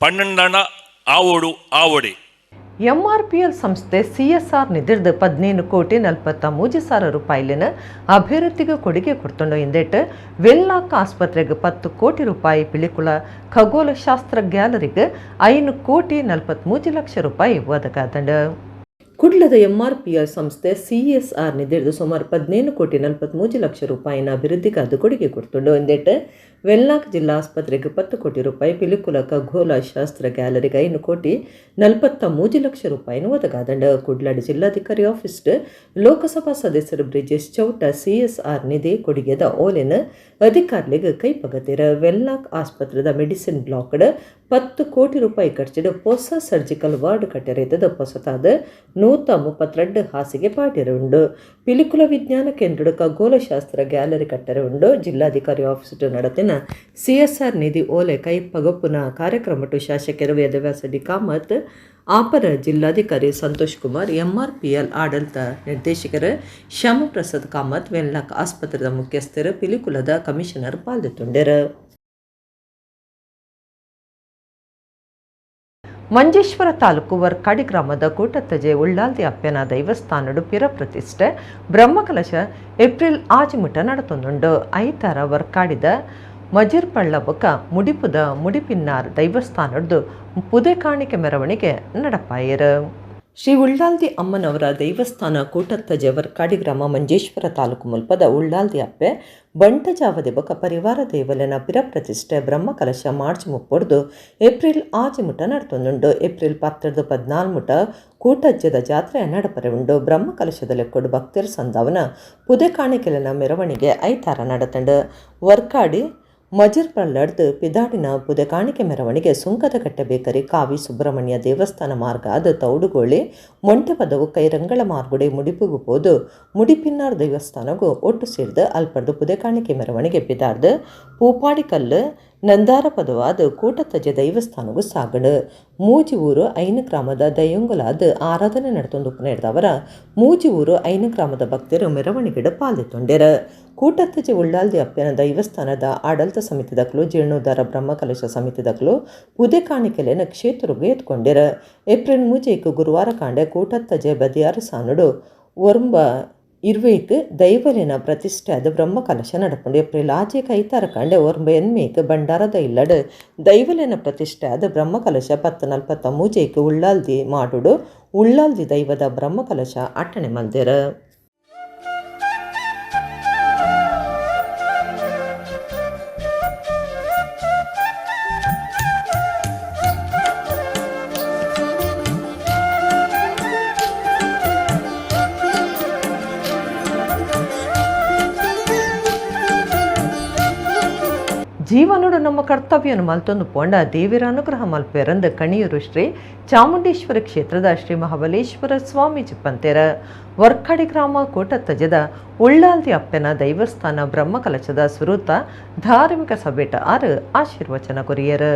ಪನ್ನೊಂಡಣ ಆವೋಡು ಆವೋಡೆ. ಎಂಆರ್ಪಿಎಲ್ ಸಂಸ್ಥೆ ಸಿಎಸ್ಆರ್ ನಿಧಿರ್ದು 15,43,000 ರೂಪಾಯಿಲಿನ ಅಭಿವೃದ್ಧಿಗೆ ಕೊಡುಗೆ ಕೊಡ್ತುಂಡು. ಇಂದೆಟ್ ವೆಲ್ಲಾಕ್ ಆಸ್ಪತ್ರೆಗೆ 10 ಕೋಟಿ ರೂಪಾಯಿ, ಪಿಲಿಕುಳ ಖಗೋಳಶಾಸ್ತ್ರ ಗ್ಯಾಲರಿಗೆ 5 ಕೋಟಿ 43 ಲಕ್ಷ ರೂಪಾಯಿ ಒದಗಾದಂಡು. ಕುಡ್ಲದ ಎಂಆರ್ಪಿಎಲ್ ಸಂಸ್ಥೆ ಸಿಎಸ್ಆರ್ ನಿಧಿರ್ದು ಸುಮಾರು 15 ಕೋಟಿ 43 ಲಕ್ಷ ರೂಪಾಯಿನ ಅಭಿವೃದ್ಧಿಗಾದ ಕೊಡುಗೆ ಕೊಡ್ತುಂಡು. ಇಂದೆಟ್ ವೆನ್ಲಾಕ್ ಜಿಲ್ಲಾ ಆಸ್ಪತ್ರೆಗೆ 10 ಕೋಟಿ ರೂಪಾಯಿ, ಪಿಲಿಕುಲ ಖಗೋಲ ಶಾಸ್ತ್ರ ಗ್ಯಾಲರಿಗೆ 5 ಕೋಟಿ 43 ಲಕ್ಷ ರೂಪಾಯಿನ ಒದಗಾದಂಡು. ಕುಡ್ಲಾಡಿ ಜಿಲ್ಲಾಧಿಕಾರಿ ಆಫೀಸ್ ಲೋಕಸಭಾ ಸದಸ್ಯರು ಬ್ರಿಜೇಶ್ ಚೌಟ ಸಿಎಸ್ಆರ್ ನಿಧಿ ಕೊಡುಗೆದ ಓಲೆನ್ ಅಧಿಕಾರಿಗಳಿಗೆ ಕೈಪಗತಿರ. ವೆನ್ಲಾಕ್ ಆಸ್ಪತ್ರೆದ ಮೆಡಿಸಿನ್ ಬ್ಲಾಕ್ಡ್ 10 ಕೋಟಿ ರೂಪಾಯಿ ಖರ್ಚಿಡು ಹೊಸ ಸರ್ಜಿಕಲ್ ವಾರ್ಡ್ ಕಟ್ಟೆರೈತದ ಹೊಸತಾದ 132 ಹಾಸಿಗೆ ಪಾಡ್ಯರೆ ಉಂಡು. ಪಿಲಿಕುಲ ವಿಜ್ಞಾನ ಕೇಂದ್ರದ ಖಗೋಲಶಾಸ್ತ್ರ ಗ್ಯಾಲರಿ ಕಟ್ಟರೆ ಉಂಡು. ಜಿಲ್ಲಾಧಿಕಾರಿ ಆಫೀಸ್ ನಡತಿನ ಸಿಎಸ್ಆರ್ ನಿಧಿ ಓಲೆ ಕೈ ಪಗಪ್ಪುನ ಕಾರ್ಯಕ್ರಮಟ್ಟು ಶಾಸಕರು ವೇದವ್ಯಾಸ ಡಿ ಕಾಮತ್, ಅಪರ ಜಿಲ್ಲಾಧಿಕಾರಿ ಸಂತೋಷ್ ಕುಮಾರ್, ಎಂಆರ್ಪಿಎಲ್ ಆಡಳಿತ ನಿರ್ದೇಶಕರು ಶ್ಯಾಮಪ್ರಸಾದ್ ಕಾಮತ್, ವೆನ್ಲಾಕ್ ಆಸ್ಪತ್ರೆದ ಮುಖ್ಯಸ್ಥರು, ಪಿಲಿಕುಲದ ಕಮಿಷನರ್ ಪಾಲ್ದೆತ್ತೊಂಡೆರು. ಮಂಜೇಶ್ವರ ತಾಲೂಕು ವರ್ಕಾಡಿ ಗ್ರಾಮದ ಕೂಟತ್ತಜೆ ಉಳ್ಳಾಲ್ದಿ ಅಪ್ಪೆನ ದೈವಸ್ಥಾನಡು ಪಿರ ಪ್ರತಿಷ್ಠೆ ಬ್ರಹ್ಮಕಲಶ ಏಪ್ರಿಲ್ ಆಜಿಮುಟ ನಡತೊಂದುಂಡು. ಐತಾರ ವರ್ಕಾಡಿದ ಮಜಿರ್ಪಳ್ಳ ಬೊಕ ಮುಡಿಪುದ ಮುಡಿಪಿನ್ನಾರ್ ದೈವಸ್ಥಾನಡ್ದು ಪುದೆ ಕಾಣಿಕೆ ಮೆರವಣಿಗೆ ನಡಪಾಯರು. ಶ್ರೀ ಉಳ್ಳಾಲ್ದಿ ಅಮ್ಮನವರ ದೇವಸ್ಥಾನ, ಕೂಟತ್ತಜೆ, ವರ್ಕಾಡಿ ಗ್ರಾಮ, ಮಂಜೇಶ್ವರ ತಾಲೂಕು ಮುಲ್ಪದ ಉಳ್ಳಾಲ್ದಿ ಅಪ್ಪೆ ಬಂಟಜಾವದೆ ಬೊಕ ಪರಿವಾರ ದೇವಲೆನ ಪಿರಪ್ರತಿಷ್ಠೆ ಬ್ರಹ್ಮಕಲಶ ಮಾರ್ಚ್ 30ರ್ದು ಏಪ್ರಿಲ್ 6 ಮುಟ ನಡತೊಂದುಂಡು. ಏಪ್ರಿಲ್ 10ರ್ದು 14 ಮುಟ ಕೂಟಜ್ಜದ ಜಾತ್ರೆ ನಡಪರೆ ಉಂಡು. ಬ್ರಹ್ಮಕಲಶದ ಲೆಕ್ಕೊಡು ಭಕ್ತರ ಸಂದಾವನ ಪುದೆ ಕಾಣಿಕೆಲೆನ ಮೆರವಣಿಗೆ ಐತಾರ ನಡತಂಡು. ವರ್ಕಾಡಿ ಮಜಿರ್ಪಳ್ಳಡ್ದು ಪಿದಾಡಿನ ಪುದೆ ಕಾಣಿಕೆ ಮೆರವಣಿಗೆ ಸುಂಕದಕಟ್ಟೆ ಬೇಕರಿ, ಕಾವಿ ಸುಬ್ರಹ್ಮಣ್ಯ ದೇವಸ್ಥಾನ ಮಾರ್ಗ ಆದ ತೌಡುಗೋಳಿ, ಮೊಂಟೆಪದವು, ಕೈರಂಗಳ ಮಾರ್ಗುಡೆ ಮುಡಿಪುಗು ಪೋದು ಮುಡಿಪಿನ್ನಾರ್ ದೇವಸ್ಥಾನಗೂ ಒಟ್ಟು ಸೇರ್ದು ಅಲ್ಪರ್ದು ಪುದೆ ಕಾಣಿಕೆ ಮೆರವಣಿಗೆ ಪಿದಾರ್ದು ಪೂಪಾಡಿಕಲ್ಲು, ನಂದಾರ ಪದವಾದ ಕೂಟತ್ತಜೆ ದೈವಸ್ಥಾನಗೂ ಸಾಗಡು. ಮೂಜಿಊರು ಐನು ಗ್ರಾಮದ ದೈಯೊಂಗುಲಾದ ಆರಾಧನೆ ನಡೆತೊಂದು ಪುನೇರ್ದವರ ಮೂಜಿಊರು ಐನು ಗ್ರಾಮದ ಭಕ್ತರು ಮೆರವಣಿಗೆಡು ಪಾಲ್ದೆತ್ತೊಂಡೆರು. ಕೂಟತ್ತಜೆ ಉಳ್ಳಾಲ್ದಿ ಅಪ್ಪೆನ ದೈವಸ್ಥಾನದ ಆಡಳಿತ ಸಮಿತಿದಕ್ಲು, ಜೀರ್ಣೋದ್ಧಾರ ಬ್ರಹ್ಮಕಲಶ ಸಮಿತಿದಕ್ಲು ಪುದೆ ಕಾಣಿಕೆಲೆನ ಕ್ಷೇತ್ರಗ್ ಎತ್ಕೊಂಡಿರ. ಏಪ್ರಿಲ್ 3ಕ್ ಗುರುವಾರ ಕಾಂಡೆ ಕೂಟತ್ತಜೆ ಬದಿಯಾರು ಸಾನುಡು 9:20ಕ್ ದೈವಲಿನ ಪ್ರತಿಷ್ಠೆ ಆದ ಬ್ರಹ್ಮಕಲಶ ನಡಪುಂಡು. ಏಪ್ರಿಲ್ 6ಕ್ ಐತಾರ ಕಾಂಡೆ 9:08ಕ್ ಭಂಡಾರದ ಇಲ್ಲಡ್ ದೈವಲಿನ ಪ್ರತಿಷ್ಠೆ ಆದ ಬ್ರಹ್ಮಕಲಶ, 10:43ಕ್ ಉಳ್ಳಾಲ್ದಿ ಮಾಡುಡು ಉಳ್ಳಾಲ್ದಿ ದೈವದ ಬ್ರಹ್ಮಕಲಶ ಅಟ್ಟಣೆ ಮಲ್ದೆರ್. ಜೀವನಡು ನಮ್ಮ ಕರ್ತವ್ಯನು ಮಲ್ತೊಂದು ಪೋಂಡ ದೇವಿರ ಅನುಗ್ರಹ ಮಲ್ಪೆರಂದು ಕಣಿಯೂರು ಶ್ರೀ ಚಾಮುಂಡೇಶ್ವರ ಕ್ಷೇತ್ರದ ಶ್ರೀ ಮಹಾಬಲೇಶ್ವರ ಸ್ವಾಮೀಜಿ ಪಂತೇರ. ವರ್ಖಡಿ ಗ್ರಾಮ ಕೋಟತ್ತಜದ ಉಳ್ಳಾಲ್ದಿ ಅಪ್ಪೆನ ದೈವಸ್ಥಾನ ಬ್ರಹ್ಮಕಲಶದ ಸುರೂತ ಧಾರ್ಮಿಕ ಸಭೆಟ ಆರು ಆಶೀರ್ವಚನ ಕೊರಿಯರು.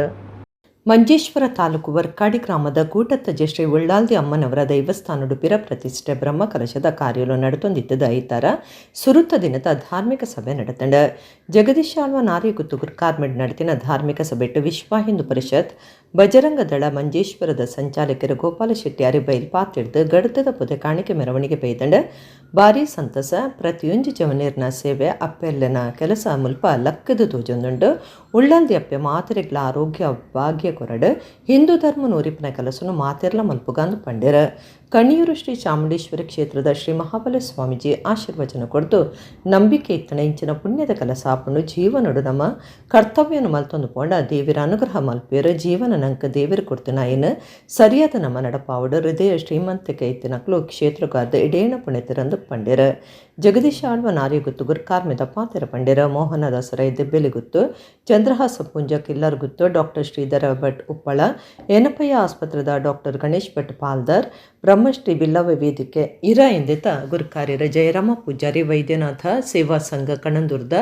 ಮಂಜೇಶ್ವರ ತಾಲೂಕು ವರ್ಕಾಡಿ ಗ್ರಾಮದ ಕೂಟತ್ತಜೆ ಶ್ರೀ ಉಳ್ಳಾಲ್ದಿ ಅಮ್ಮನವರ ದೈವಸ್ಥಾನಡು ಪಿರ ಪ್ರತಿಷ್ಠೆ ಬ್ರಹ್ಮಕಲಶದ ಕಾರ್ಯಲು ನಡತೊಂದಿದ್ದದ ಐತಾರ ಸುರುತ್ತ ದಿನದ ಧಾರ್ಮಿಕ ಸಭೆ ನಡೆತಂಡ. ಜಗದೀಶ್ ಆಳ್ವ ನಾರಿಗುತ್ತು ಗುರ್ಕಾರ್ಮೆಡ್ ನಡೆತಿನ ಧಾರ್ಮಿಕ ಸಭೆಟ್ಟು ವಿಶ್ವ ಹಿಂದೂ ಪರಿಷತ್ ಬಜರಂಗ ದಳ ಮಂಜೇಶ್ವರದ ಸಂಚಾಲಕರು ಗೋಪಾಲ ಶೆಟ್ಟಿ ಅರಿಬೈಲ್ ಪಾತಿಡ್ದು ಗಡ್ದದ ಪೊದೆ ಕಾಣಿಕೆ ಮೆರವಣಿಗೆ ಬೈದಂಡ. ಬಾರಿ ಸಂತಸ. ಪ್ರತಿಯೊಂಜಿ ಜವನೀರ್ನ ಸೇವೆ, ಅಪ್ಪೆಲ್ಲನ ಕೆಲಸ ಮುಲ್ಪ ಲಕ್ಕದ ತೋಜೊಂದುಂಡು. ಉಳ್ಳಾಲ್ದಿ ಅಪ್ಪೆ ಮಾತೆರೆಗ್ಲ ಆರೋಗ್ಯ ಭಾಗ್ಯ ಕೊರಡು. ಹಿಂದೂ ಧರ್ಮ ನೂರಿಪಿನ ಕೆಲಸನು ಮಾತೆರ್ಲ ಮಲ್ಪುಗಾಂದು ಪಂಡೆರ. ಕಣಿಯೂರು ಶ್ರೀ ಚಾಮುಂಡೇಶ್ವರಿ ಕ್ಷೇತ್ರದ ಶ್ರೀ ಮಹಾಬಲ ಸ್ವಾಮೀಜಿ ಆಶೀರ್ವಚನ ಕೊಡ್ದು, ನಂಬಿಕೆ ಇತ್ತಣ ಇಂಚಿನ ಪುಣ್ಯದ ಕೆಲಸ ಆಪುಂಡು. ಜೀವನಡು ನಮ್ಮ ಕರ್ತವ್ಯನು ಮಲ್ತೊಂದು ಪೋಂಡ ದೇವಿರ ಅನುಗ್ರಹ ಮಲ್ಪೇರು. ಜೀವನ ನಂಕ ದೇವಿರ ಕೊಡ್ತಿನ ಸರಿಯಾದ ನಮ್ಮ ನಡಪಾವಡು. ಹೃದಯ ಶ್ರೀಮಂತಿಕೆ ಇತ್ತಿನಕ್ಲು ಕ್ಷೇತ್ರಗಾರ್ದ ಇಡೇಣ ಪುಣ್ಯತಿರಂದು ಪಂಡೆರ. ಜಗದೀಶ ಆಳ್ವ ನಾರಿಗುತ್ತು ಗುರ್ಕಾರ್ಮಿದ ಪಾತೆರ ಪಂಡೆರ. ಮೋಹನದಾಸರೈ ದೆಬ್ಬೆಲಿಗುತ್ತು, ಚಂದ್ರಹಾಸ ಪೂಂಜ ಕಿಲ್ಲರ್ ಗುತ್ತು, ಡಾಕ್ಟರ್ ಶ್ರೀಧರ ಭಟ್ ಉಪ್ಪಳ, ಏನಪ್ಪಯ್ಯ ಆಸ್ಪತ್ರೆದ ಡಾಕ್ಟರ್ ಗಣೇಶ್ ಭಟ್ ಪಾಲ್ದರ್, ಬ್ರಹ್ಮಶ್ರೀ ಬಿಲ್ಲವ ವೇದಿಕೆ ಇರ ಎಂದಿತ ಗುರುಕಾರ್ಯರ ಜಯರಾಮ ಪೂಜಾರಿ, ವೈದ್ಯನಾಥ ಸೇವಾ ಸಂಘ ಕಣಂದೂರ್ದ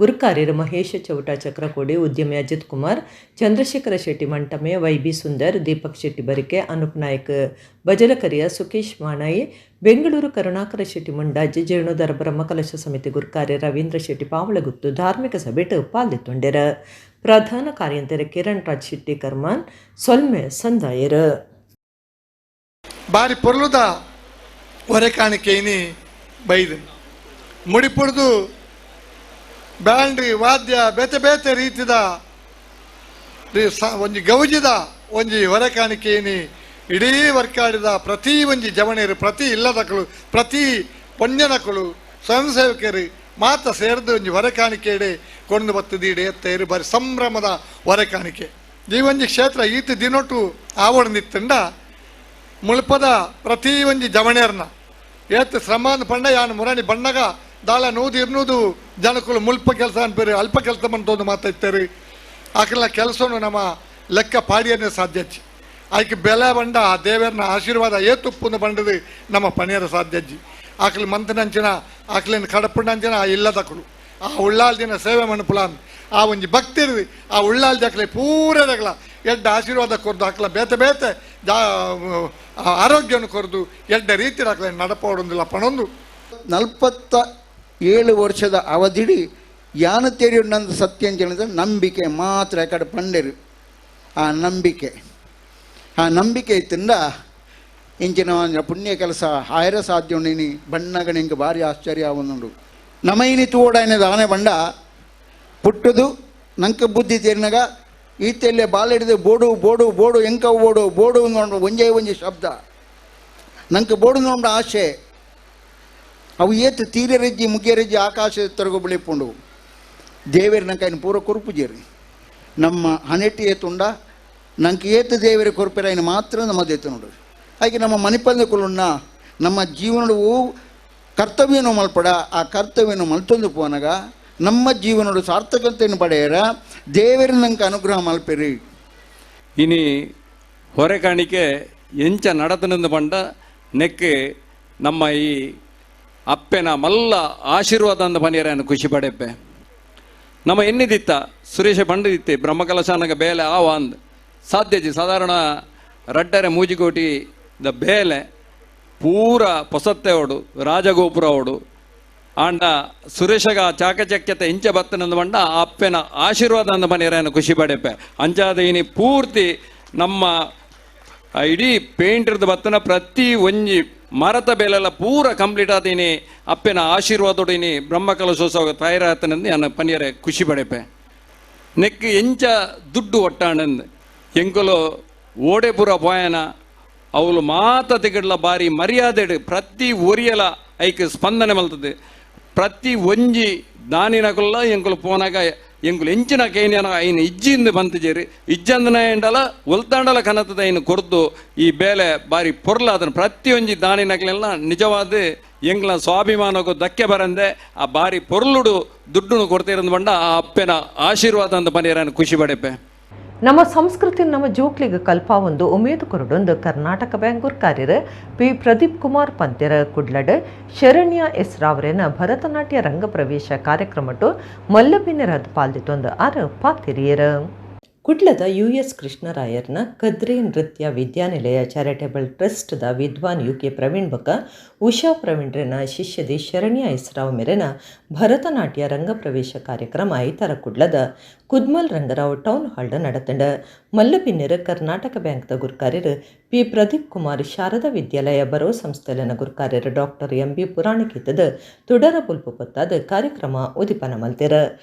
ಗುರುಕಾರ್ಯರು ಮಹೇಶ ಚೌಟ ಚಕ್ರಕೋಡಿ, ಉದ್ಯಮಿ ಅಜಿತ್ ಕುಮಾರ್, ಚಂದ್ರಶೇಖರ ಶೆಟ್ಟಿ ಮಂಟಮೆ, ವೈ ಬಿ ಸುಂದರ್, ದೀಪಕ್ ಶೆಟ್ಟಿ ಬರಿಕೆ, ಅನೂಪ್ ನಾಯ್ಕ್ ಬಜಲಕರಿಯ, ಸುಕೇಶ್ ಮಾಣಾಯಿ, ಬೆಂಗಳೂರು ಕರುಣಾಕರ ಶೆಟ್ಟಿ ಮುಂಡಾಜಿ, ಜೀರ್ಣೋದ್ಧಾರ ಬ್ರಹ್ಮಕಲಶ ಸಮಿತಿ ಗುರುಕಾರ್ಯ ರವೀಂದ್ರ ಶೆಟ್ಟಿ ಪಾವಳಗುತ್ತು ಧಾರ್ಮಿಕ ಸಭೆಟ್ ಪಾಲ್ದೆತ್ತೊಂಡೆರ. ಪ್ರಧಾನ ಕಾರ್ಯಂತರ ಕಿರಣ್ ರಾಜ್ ಶೆಟ್ಟಿ ಕರ್ಮಾನ್ ಸೊಲ್ಮೆ ಸಂದಾಯರು. ಬಾರಿ ಪೊರ್ಲುದ ಹೊರೆ ಕಾಣಿಕೆಯಿನಿ ಬೈದು ಮುಡಿಪುಡ್ದು ಬ್ಯಾಂಡ್ರಿ ವಾದ್ಯ ಬೇತೆ ಬೇತೆ ರೀತಿದ ಒಂಜಿ ಗೌಜಿದ ಒಂಜಿ ಹೊರೆ ಕಾಣಿಕೆಯಿನಿ. ಇಡೀ ವರ್ಕಾಡಿದ ಪ್ರತಿ ಒಂಜಿ ಜವಣೇರು, ಪ್ರತಿ ಇಲ್ಲದಕಲು, ಪ್ರತಿ ಪೊಂಜನಕುಲು, ಸ್ವಯಂ ಸೇವಕರು ಮಾತ ಸೇರ್ದು ಒಂಜಿ ಹೊರೆ ಕಾಣಿಕೆ ಕೊಂಡು ಬತ್ತದ ಇಡೇ ತೇರು ಬಾರಿ ಸಂಭ್ರಮದ ಹೊರೆ ಕಾಣಿಕೆ. ಈ ಒಂಜಿ ಕ್ಷೇತ್ರ ಈತ ದಿನೊಟು ಆವಡನಿತ್ತಂಡ ಮುಳ್ಪದ ಪ್ರತಿ ಒಂಜಿ ಜವಣೇರ್ನ ಏತ್ ಶ್ರಮ ಪಂಡ ಯಾನ್ ಮುರಣಿ ಬಣ್ಣಗ ದಾಳ 100-200 ಜನಕುಲು ಮುಲ್ಪ ಕೆಲಸ ಅನ್ಪೇರು, ಅಲ್ಪ ಕೆಲಸ ಮಂತೊಂದು ಮಾತಾಡ್ತಾರೆ. ಆಕಲ ಕೆಲಸನು ನಮ್ಮ ಲೆಕ್ಕ ಪಾಡಿಯನ್ನೇ ಸಾಧ್ಯಜ್ಜಿ. ಆಯ್ಕೆ ಬೆಲೆ ಬಂಡ ಆ ದೇವರನ್ನ ಆಶೀರ್ವಾದ ಏತುಪ್ಪುಂದು ಬಂಡದು ನಮ್ಮ ಪಣಿಯರ ಸಾಧ್ಯಜ್ಜಿ. ಆಕಲಿ ಮಂತನಂಚಿನ ಆಕಲಿನ ಕಡಪುಂಡಂಚಿನ ಆ ಇಲ್ಲದಕುಲು ಆ ಉಳ್ಳಾಲ್ದಿನ ಸೇವೆ ಮಣಪುಲಾನ್ ಆ ಒಂಜಿ ಭಕ್ತಿರ್ದು ಆ ಉಳ್ಳಾಲ್ದಿ ಆಕಲೆ ಪೂರದಗಳ ಎಡ್ಡ ಆಶೀರ್ವಾದ ಕೊರ್ದು ಆಕಲ ಬೇತೆ ಬೇತೆ ಜಾ ಆರೋಗ್ಯವನ್ನು ಕೊರ್ದು ಎಡ್ಡ ರೀತಿ ಆಕಲೆ ನಡಪೋಡೊಂದಿಲ್ಲ ಪಣೊಂದು. 47 ವರ್ಷದ ಅವಧಿಡಿ ಯಾನ ತೇರಿಯುಂಡಂದ ಸತ್ಯಂಜನದ ನಂಬಿಕೆ ಮಾತ್ರ ಕಡೆ ಪಂಡರು. ಆ ನಂಬಿಕೆ, ಆ ನಂಬಿಕೆ ಇತ್ತಿಂದ ಇಂಚಿನ ಪುಣ್ಯ ಕೆಲಸ ಆಯರ ಸಾಧ್ಯ ಉಂಡಿನಿ ಬಣ್ಣಗ ನಿಂಗೆ ಭಾರಿ ಆಶ್ಚರ್ಯ ಆವೊಂದುಂಡು. ನಮೈನಿ ತೋಡಾಯನ ದಾನೆ ಬಂಡ ಪುಟ್ಟುದು ನಂಕ ಬುದ್ಧಿ ತೇರಿನಾಗ ಈತೆಲ್ಲೇ ಬಾಲಿಡಿದು ಬೋಡು ಬೋಡು ಬೋಡು ಎಂಕವು ಬೋಡು ಬೋಡು ನೋಡು ಒಂಜೇ ಒಂಜಿ ಶಬ್ದ ನಂಗೆ ಬೋಡು ನೋಡ ಆಸೆ. ಅವು ಏತು ತೀರರೆಜ್ಜಿ ಮುಗಿಯರೆಜ್ಜಿ ಆಕಾಶ ತೊರಗು ಬಿಳಿಪುಂಡು ದೇವೇರು ನಂಗೆ ఆయన ಪೂರ ಕೊರುಪುಜೇರಿ ನಮ್ಮ ಹಣೆಟ್ಟಿ ಏತುಂಡ ನಂಗೆ ಏತು ದೇವೇರು ಕೊರುಪೇರ ఆయన ಮಾತ್ರ ನಮ್ಮ ದೇತನುಡು. ಹಾಗೆ ನಮ್ಮ ಮಣಿಪಂದಕುಲುನ್ನ ನಮ್ಮ ಜೀವನವು ಕರ್ತವ್ಯನು ಮಲ್ಪಡ ಆ ಕರ್ತವ್ಯನು ಮಲ್ತೊಂದು ಪೋನಗ ನಮ್ಮ ಜೀವನಡು ಸಾರ್ಥಕತೆಯನ್ನು ಪಡೆಯರ ದೇವರು ನಂಗೆ ಅನುಗ್ರಹ ಮಲ್ಪೆರಿ. ಇನಿ ಹೊರೆ ಕಾಣಿಕೆ ಎಂಚ ನಡತನಂದು ಪಂಡ ನೆಕ್ಕೆ ನಮ್ಮ ಈ ಅಪ್ಪೆನ ಮಲ್ಲ ಆಶೀರ್ವಾದ ಅಂದ ಪನಿಯರನ್ನು ಖುಷಿ ಪಡೆಪ್ಪೆ. ನಮ್ಮ ಎನ್ನಿದಿತ್ತ ಸುರೇಶ ಪಂಡದಿತ್ತೆ ಬ್ರಹ್ಮಕಲಶಾನಗ ಬೇಲೆ ಆವ ಅಂದ್ ಸಾಧ್ಯಜಿ ಸಾಧಾರಣ ರಡ್ಡರೆ ಮೂಜಿಕೋಟಿ the ಬೇಲೆ ಪೂರ ಪೊಸತ್ತೆ ಅವಡು ರಾಜಗೋಪುರ ಅವಡು ಆಂಡ ಸುರೇಶಗ ಚಾಕಚಕ್ಯತೆ ಇಂಚ ಬತ್ತನಂದು ಬಂಡ ಆ ಅಪ್ಪೆನ ಆಶೀರ್ವಾದ ಅಂದ ಮನೆಯರನ್ನು ಖುಷಿ ಪಡೆಪೆ. ಅಂಚಾದ ಇನಿ ಪೂರ್ತಿ ನಮ್ಮ ಇಡೀ ಪೇಂಟ್ರದ ಬತ್ತನ ಪ್ರತಿ ಒಂಜಿ ಮರತ ಬೇಲೆಲ್ಲ ಪೂರ ಕಂಪ್ಲೀಟ್ ಆದ ಇನಿ ಅಪ್ಪೆನ ಆಶೀರ್ವಾದೋಡು ಇನಿ ಬ್ರಹ್ಮಕಲಶೋತ್ಸವ ತಯಾರಾತನಂದು ನಾನು ಪನಿಯರೆ ಖುಷಿ ಪಡೆಪೆ. ನೆಕ್ ಎಂಚ ದುಡ್ಡು ಒಟ್ಟಾಣಂದು ಎಂಕುಲು ಓಡೆಪುರ ಪೋಯನ ಅವಳು ಮಾತ ತಿಗಡ್ಲ ಬಾರಿ ಮರ್ಯಾದೆಡು ಪ್ರತಿ ಒರಿಯಲ ಐಕ್ ಸ್ಪಂದನೆ ಮಲ್ತದೆ. ಪ್ರತಿ ಒಂಜಿ ದಾನಿನಕುಲ್ಲ ಎಂಕುಲು ಪೋನಾಗ ಎಂಕುಲು ಎಂಚಿನ ಕೈನ ಐನ ಇಜ್ಜಿಂದ ಬಂತಜೇರಿ ಇಜ್ಜಂದನ ಎಂಡಲ ಒಲ್ತಾಂಡಲ ಕನತದ ಐನು ಕೊರ್ದು ಈ ಬೇಲೆ ಬಾರಿ ಪೊರ್ಲಾದನ ಪ್ರತಿಯೊಂಜಿ ದಾನಿನಕಲೆಲ್ಲ ನಿಜವಾದ ಎಂಗ್ಲ ಸ್ವಾಭಿಮಾನಕ್ಕೂ ಧಕ್ಕೆ ಬರಂದೆ ಆ ಬಾರಿ ಪೊರ್ಲುಡು ದುಡ್ಡುನು ಕೊಡ್ತಿರಂದು ಬಂಡ ಆ ಅಪ್ಪೆನ ಆಶೀರ್ವಾದ ಅಂತ ಪನಿಯರನ್ನು ಖುಷಿ ಪಡೆಪೆ. ನಮ್ಮ ಸಂಸ್ಕೃತಿ ನಮ್ಮ ಜೋಕ್ಲಿಗೆ ಕಲ್ಪ ಒಂದು ಉಮೇದು ಕೊರಡೊಂದು ಕರ್ನಾಟಕ ಬ್ಯಾಂಕ್ ಕಾರ್ಯರ ಪಿ ಪ್ರದೀಪ್ ಕುಮಾರ್ ಪಂತೆರ ಕುಡ್ಲಡ್ ಶರಣ್ಯ ಎಸ್ ರಾವರೇನ ಭರತನಾಟ್ಯ ರಂಗಪ್ರವೇಶ ಕಾರ್ಯಕ್ರಮಟ್ಟು ಮಲ್ಲಬಿನರದ್ ಪಾಲ್ದಿತ್ತೊಂದು ಆರು ಪಾತಿರಿಯರ. ಕುಡ್ಲದ ಯು.ಎಸ್. ಕೃಷ್ಣರಾಯರ್ನ ಕದ್ರಿ ನೃತ್ಯ ವಿದ್ಯಾನಿಲಯ ಚಾರಿಟೇಬಲ್ ಟ್ರಸ್ಟ್ದ ವಿದ್ವಾನ್ ಯು.ಕೆ. ಪ್ರವೀಣ್ ಬಕ ಉಷಾ ಪ್ರವೀಣ್ರನ ಶಿಷ್ಯದಿ ಶರಣ್ಯ ಎಸ್ ರಾವ್ ಮೇರೆನ ಭರತನಾಟ್ಯ ರಂಗಪ್ರವೇಶ ಕಾರ್ಯಕ್ರಮ ಐತರ ಕುಡ್ಲದ ಕುದ್ಮಲ್ ರಂಗರಾವ್ ಟೌನ್ ಹಾಲ್ಡ್ ನಡತಂಡ. ಮಲ್ಲಬಿನ್ನರ ಕರ್ನಾಟಕ ಬ್ಯಾಂಕ್ದ ಗುರ್ಕಾರ್ಯರು ಪಿ ಪ್ರದೀಪ್ ಕುಮಾರ್, ಶಾರದಾ ವಿದ್ಯಾಲಯ ಬರೋ ಸಂಸ್ಥೆಲನ ಗುರ್ಕಾರ್ಯರು doctor M B ಪುರಾಣಕೀತದ ತುಡರ ಬುಲ್ಪು ಪತ್ತಾದ ಕಾರ್ಯಕ್ರಮ ಉದಿಪನ ಮಲ್ತೆರ.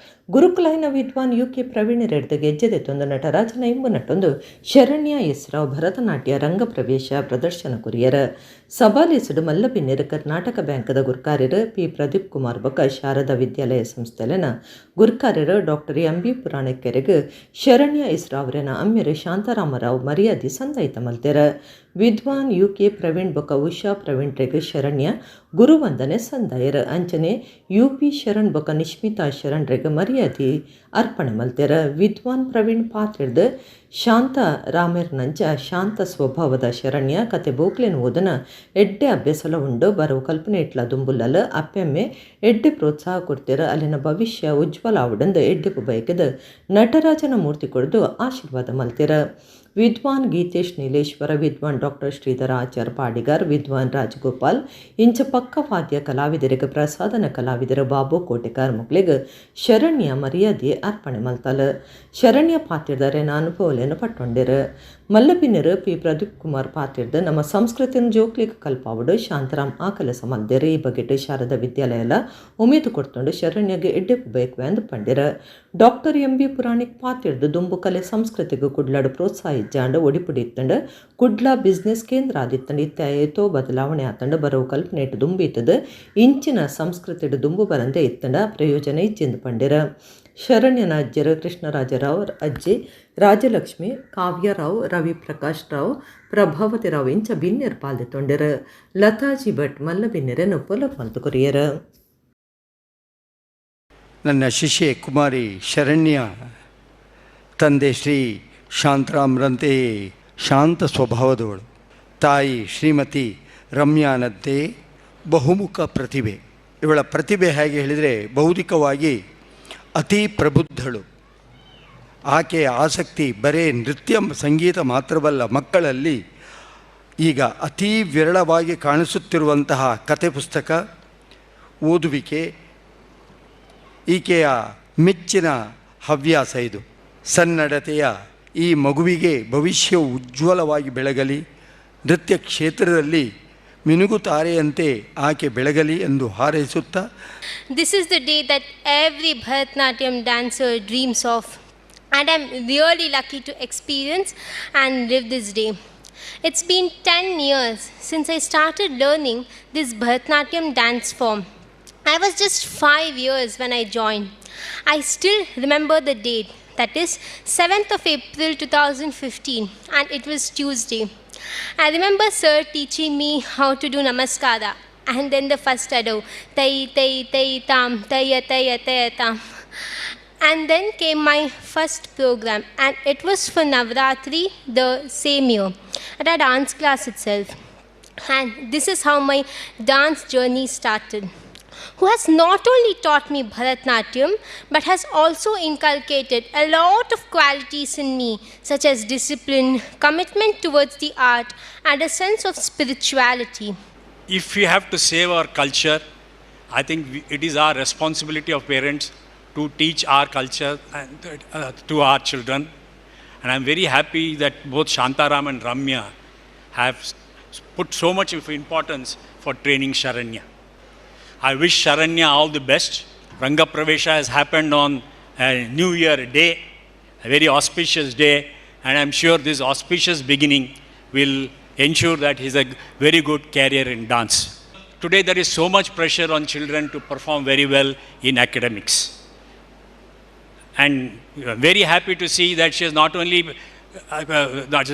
ಗುರುಕುಲಾಯಿನ ವಿದ್ವಾನ್ ಯು.ಕೆ. ಪ್ರವೀಣ್ ರೆಡ್ದ ಗೆಜ್ಜೆದೆತ್ತೊಂದು ನಟರಾಜನ ಇಂಬು ನಟೊಂದು ಶರಣ್ಯ ಎಸ್ ರಾವ್ ಭರತನಾಟ್ಯ ರಂಗಪ್ರವೇಶ ಪ್ರದರ್ಶನ ಕುರಿಯರ. ಸಭಾಲೇಸುಡು ಮಲ್ಲಬಿನ್ನೆರು ಕರ್ನಾಟಕ ಬ್ಯಾಂಕ್ದ ಗುರ್ಕಾರ್ಯರು ಪಿ ಪ್ರದೀಪ್ ಕುಮಾರ್ ಬೊಕ ಶಾರದಾ ವಿದ್ಯಾಲಯ ಸಂಸ್ಥೆಲನ ಗುರ್ಕಾರ್ಯರು doctor M B ಪುರಾಣಕ್ಕೆರೆಗ್ Sharanya S ರಾವ್ರೆನ ಅಮ್ಮೆರು ಶಾಂತಾರಾಮರಾವ್ ಮರ್ಯಾದೆ ಸಂದಾಯಿತ ಮಲ್ತೆರ. ವಿದ್ವಾನ್ ಯು.ಕೆ. ಪ್ರವೀಣ್ ಬೊಕ ಉಷಾ ಪ್ರವೀಣ್ ರೆಗ್ ಶರಣ್ಯ ಗುರುವಂದನೆ ಸಂದಾಯರ್. ಅಂಚನೆ ಯು.ಪಿ. ಶರಣ್ ಬೊಕ ನಿಶ್ಮಿತಾ ಶರಣ್ ರೆಗ್ ಮರ್ಯಾದೆ ಅರ್ಪಣೆ ಮಲ್ತೆರ. ವಿದ್ವಾನ್ ಪ್ರವೀಣ್ ಪಾತ್ರೆಡ್ದ್ ಶಾಂತ ರಾಮೇರ್ನಂಚ ಶಾಂತ ಸ್ವಭಾವದ ಶರಣ್ಯ ಕತೆ ಬೋಕ್ಲೆನ್ ಓದನ ಎಡ್ಡೆ ಅಭ್ಯಾಸಲ ಉಂಡು ಬರವು ಕಲ್ಪನೆ ಇಟ್ಲ ದುಂಬುಲ್ಲಲ ಅಪ್ಪೆಮ್ಮೆ ಎಡ್ಡೆ ಪ್ರೋತ್ಸಾಹ ಕೊಡ್ತಿರ ಅಲ್ಲಿನ ಭವಿಷ್ಯ ಉಜ್ವಲ ಆವಡಂದು ಎಡ್ಡೆ ಬಯಕದ ನಟರಾಜನ ಮೂರ್ತಿ ಕೊಡ್ದು ಆಶೀರ್ವಾದ ಮಲ್ತಿರ. ವಿದ್ವಾನ್ ಗೀತೇಶ್ ನೀಲೇಶ್ವರ, ವಿದ್ವಾನ್ ಡಾಕ್ಟರ್ ಶ್ರೀಧರ ಆಚಾರ್ ಪಾಡಿಗಾರ್, ವಿದ್ವಾನ್ ರಾಜಗೋಪಾಲ್ ಇಂಚ ಪಕ್ಕವಾದ್ಯ ಕಲಾವಿದರಿಗೆ ಪ್ರಸಾದನ ಕಲಾವಿದರ ಬಾಬು ಕೋಟೆಕಾರ್ ಮುಕ್ಲಿಗ್ ಶರಣ್ಯ ಮರ್ಯಾದೆ ಅರ್ಪಣೆ ಮಲ್ತಲ. ಶರಣ್ಯ ಪಾತ್ರದಾರೆನ ಅನುಭವಲೇನು ಪಟ್ಟೊಂಡಿರು. ಮಲ್ಲಬಿನ್ನರು ಪಿ ಪ್ರದೀಪ್ ಕುಮಾರ್ ಪಾತಿರ್ದು ನಮ್ಮ ಸಂಸ್ಕೃತಿನ ಜೋಕ್ಲಿಗೆ ಕಲ್ಪಾವಡು ಶಾಂತರಾಮ್ ಆಕಲ ಸಮಂದಿರ. ಈ ಬಗೆಟ್ ಶಾರದಾ ವಿದ್ಯಾಲಯಲ ಉಮೇದು ಕೊಡ್ತೊಂಡು ಶರಣ್ಯಗೆ ಎಡ್ಡೆಪ್ಪು ಬೇಕು ಎಂದು ಪಂಡಿರ. ಡಾಕ್ಟರ್ ಎಂ ಬಿ ಪುರಾಣಿಕ್ ಪಾತಿರ್ದು ದುಂಬು ಕಲೆ ಸಂಸ್ಕೃತಿಗೆ ಕುಡ್ಲಾಡು ಪ್ರೋತ್ಸಾಹ ಇಜ್ಜಾಂಡು ಒಡಿಪುಡಿ ಇತ್ತಂಡು ಕುಡ್ಲ ಬಿಸ್ನೆಸ್ ಕೇಂದ್ರ ಆದಿತ್ತಂಡು ಇತ್ತಾಯತೋ ಬದಲಾವಣೆ ಆತಂಡು ಬರವು ಕಲ್ಪನೆ ದುಂಬಿತ್ತದು ಇಂಚಿನ ಸಂಸ್ಕೃತಿಡು ದುಂಬು ಬರಂದೆ ಇತ್ತಂಡ ಪ್ರಯೋಜನ ಇಜ್ಜೆಂದು ಪಂಡಿರ. ಶರಣ್ಯನ ಅಜ್ಜರು ಕೃಷ್ಣರಾಜರಾವ್, ಅಜ್ಜಿ ರಾಜಲಕ್ಷ್ಮಿ, ಕಾವ್ಯರಾವ್, ರವಿ ಪ್ರಕಾಶ್ ರಾವ್, ಪ್ರಭಾವತಿ ರಾವ್ ಇಂಚ ಬಿನ್ನೆರ್ ಪಾಲ್ದೆ ತೊಂಡೆರು. ಲತಾಜಿ ಭಟ್ ಮಲ್ಲ ಬಿನ್ನೆರನ್ನು ಪೊಲಬು ಮಲ್ತು ಕೊರಿಯರು. ನನ್ನ ಶಿಷ್ಯೆ ಕುಮಾರಿ ಶರಣ್ಯ ತಂದೆ ಶ್ರೀ ಶಾಂತರಾಮ್ರಂತೆಯೇ ಶಾಂತ ಸ್ವಭಾವದವಳು. ತಾಯಿ ಶ್ರೀಮತಿ ರಮ್ಯಾನಂತೆ ಬಹುಮುಖ ಪ್ರತಿಭೆ. ಇವಳ ಪ್ರತಿಭೆ ಹೇಗೆ ಹೇಳಿದರೆ ಬೌದ್ಧಿಕವಾಗಿ ಅತಿ ಪ್ರಬುದ್ಧಳು. ಆಕೆಯ ಆಸಕ್ತಿ ಬರೇ ನೃತ್ಯ ಸಂಗೀತ ಮಾತ್ರವಲ್ಲ, ಮಕ್ಕಳಲ್ಲಿ ಈಗ ಅತೀ ವಿರಳವಾಗಿ ಕಾಣಿಸುತ್ತಿರುವಂತಹ ಕತೆ ಪುಸ್ತಕ ಓದುವಿಕೆ ಈಕೆಯ ಮೆಚ್ಚಿನ ಹವ್ಯಾಸ. ಇದು ಸನ್ನಡತೆಯ ಈ ಮಗುವಿಗೆ ಭವಿಷ್ಯವು ಉಜ್ವಲವಾಗಿ ಬೆಳಗಲಿ, ನೃತ್ಯ ಕ್ಷೇತ್ರದಲ್ಲಿ ಮಿನುಗುತಾರೆಯಂತೆ ಆಕೆ ಬೆಳಗಲಿ ಎಂದು ಹಾರೈಸುತ್ತಾ. This is the day that every Bharatanatyam dancer dreams of, and I'm really lucky to experience and live this day. It's been 10 years since I started learning this Bharatanatyam dance form. I was just 5 years when I joined. I still remember the date, that is 7th of April 2015, and it was Tuesday. I remember sir teaching me how to do namaskara, and then the first ado, tai tai tai tam, taya taya taya tam. And then came my first program, and it was for Navratri the same year, at our dance class itself. And this is how my dance journey started. Who has not only taught me Bharatanatyam, but has also inculcated a lot of qualities in me, such as discipline, commitment towards the art, and a sense of spirituality. If we have to save our culture, I think it is our responsibility of parents to teach our culture and to our children. And I'm very happy that both Shantaram and Ramya have put so much of importance for training Sharanya. I wish Sharanya all the best. Ranga Pravesha has happened on a New Year day, a very auspicious day, and I'm sure this auspicious beginning will ensure that he's a very good career in dance. Today there is so much pressure on children to perform very well in academics. And I'm very happy to see that she is not only not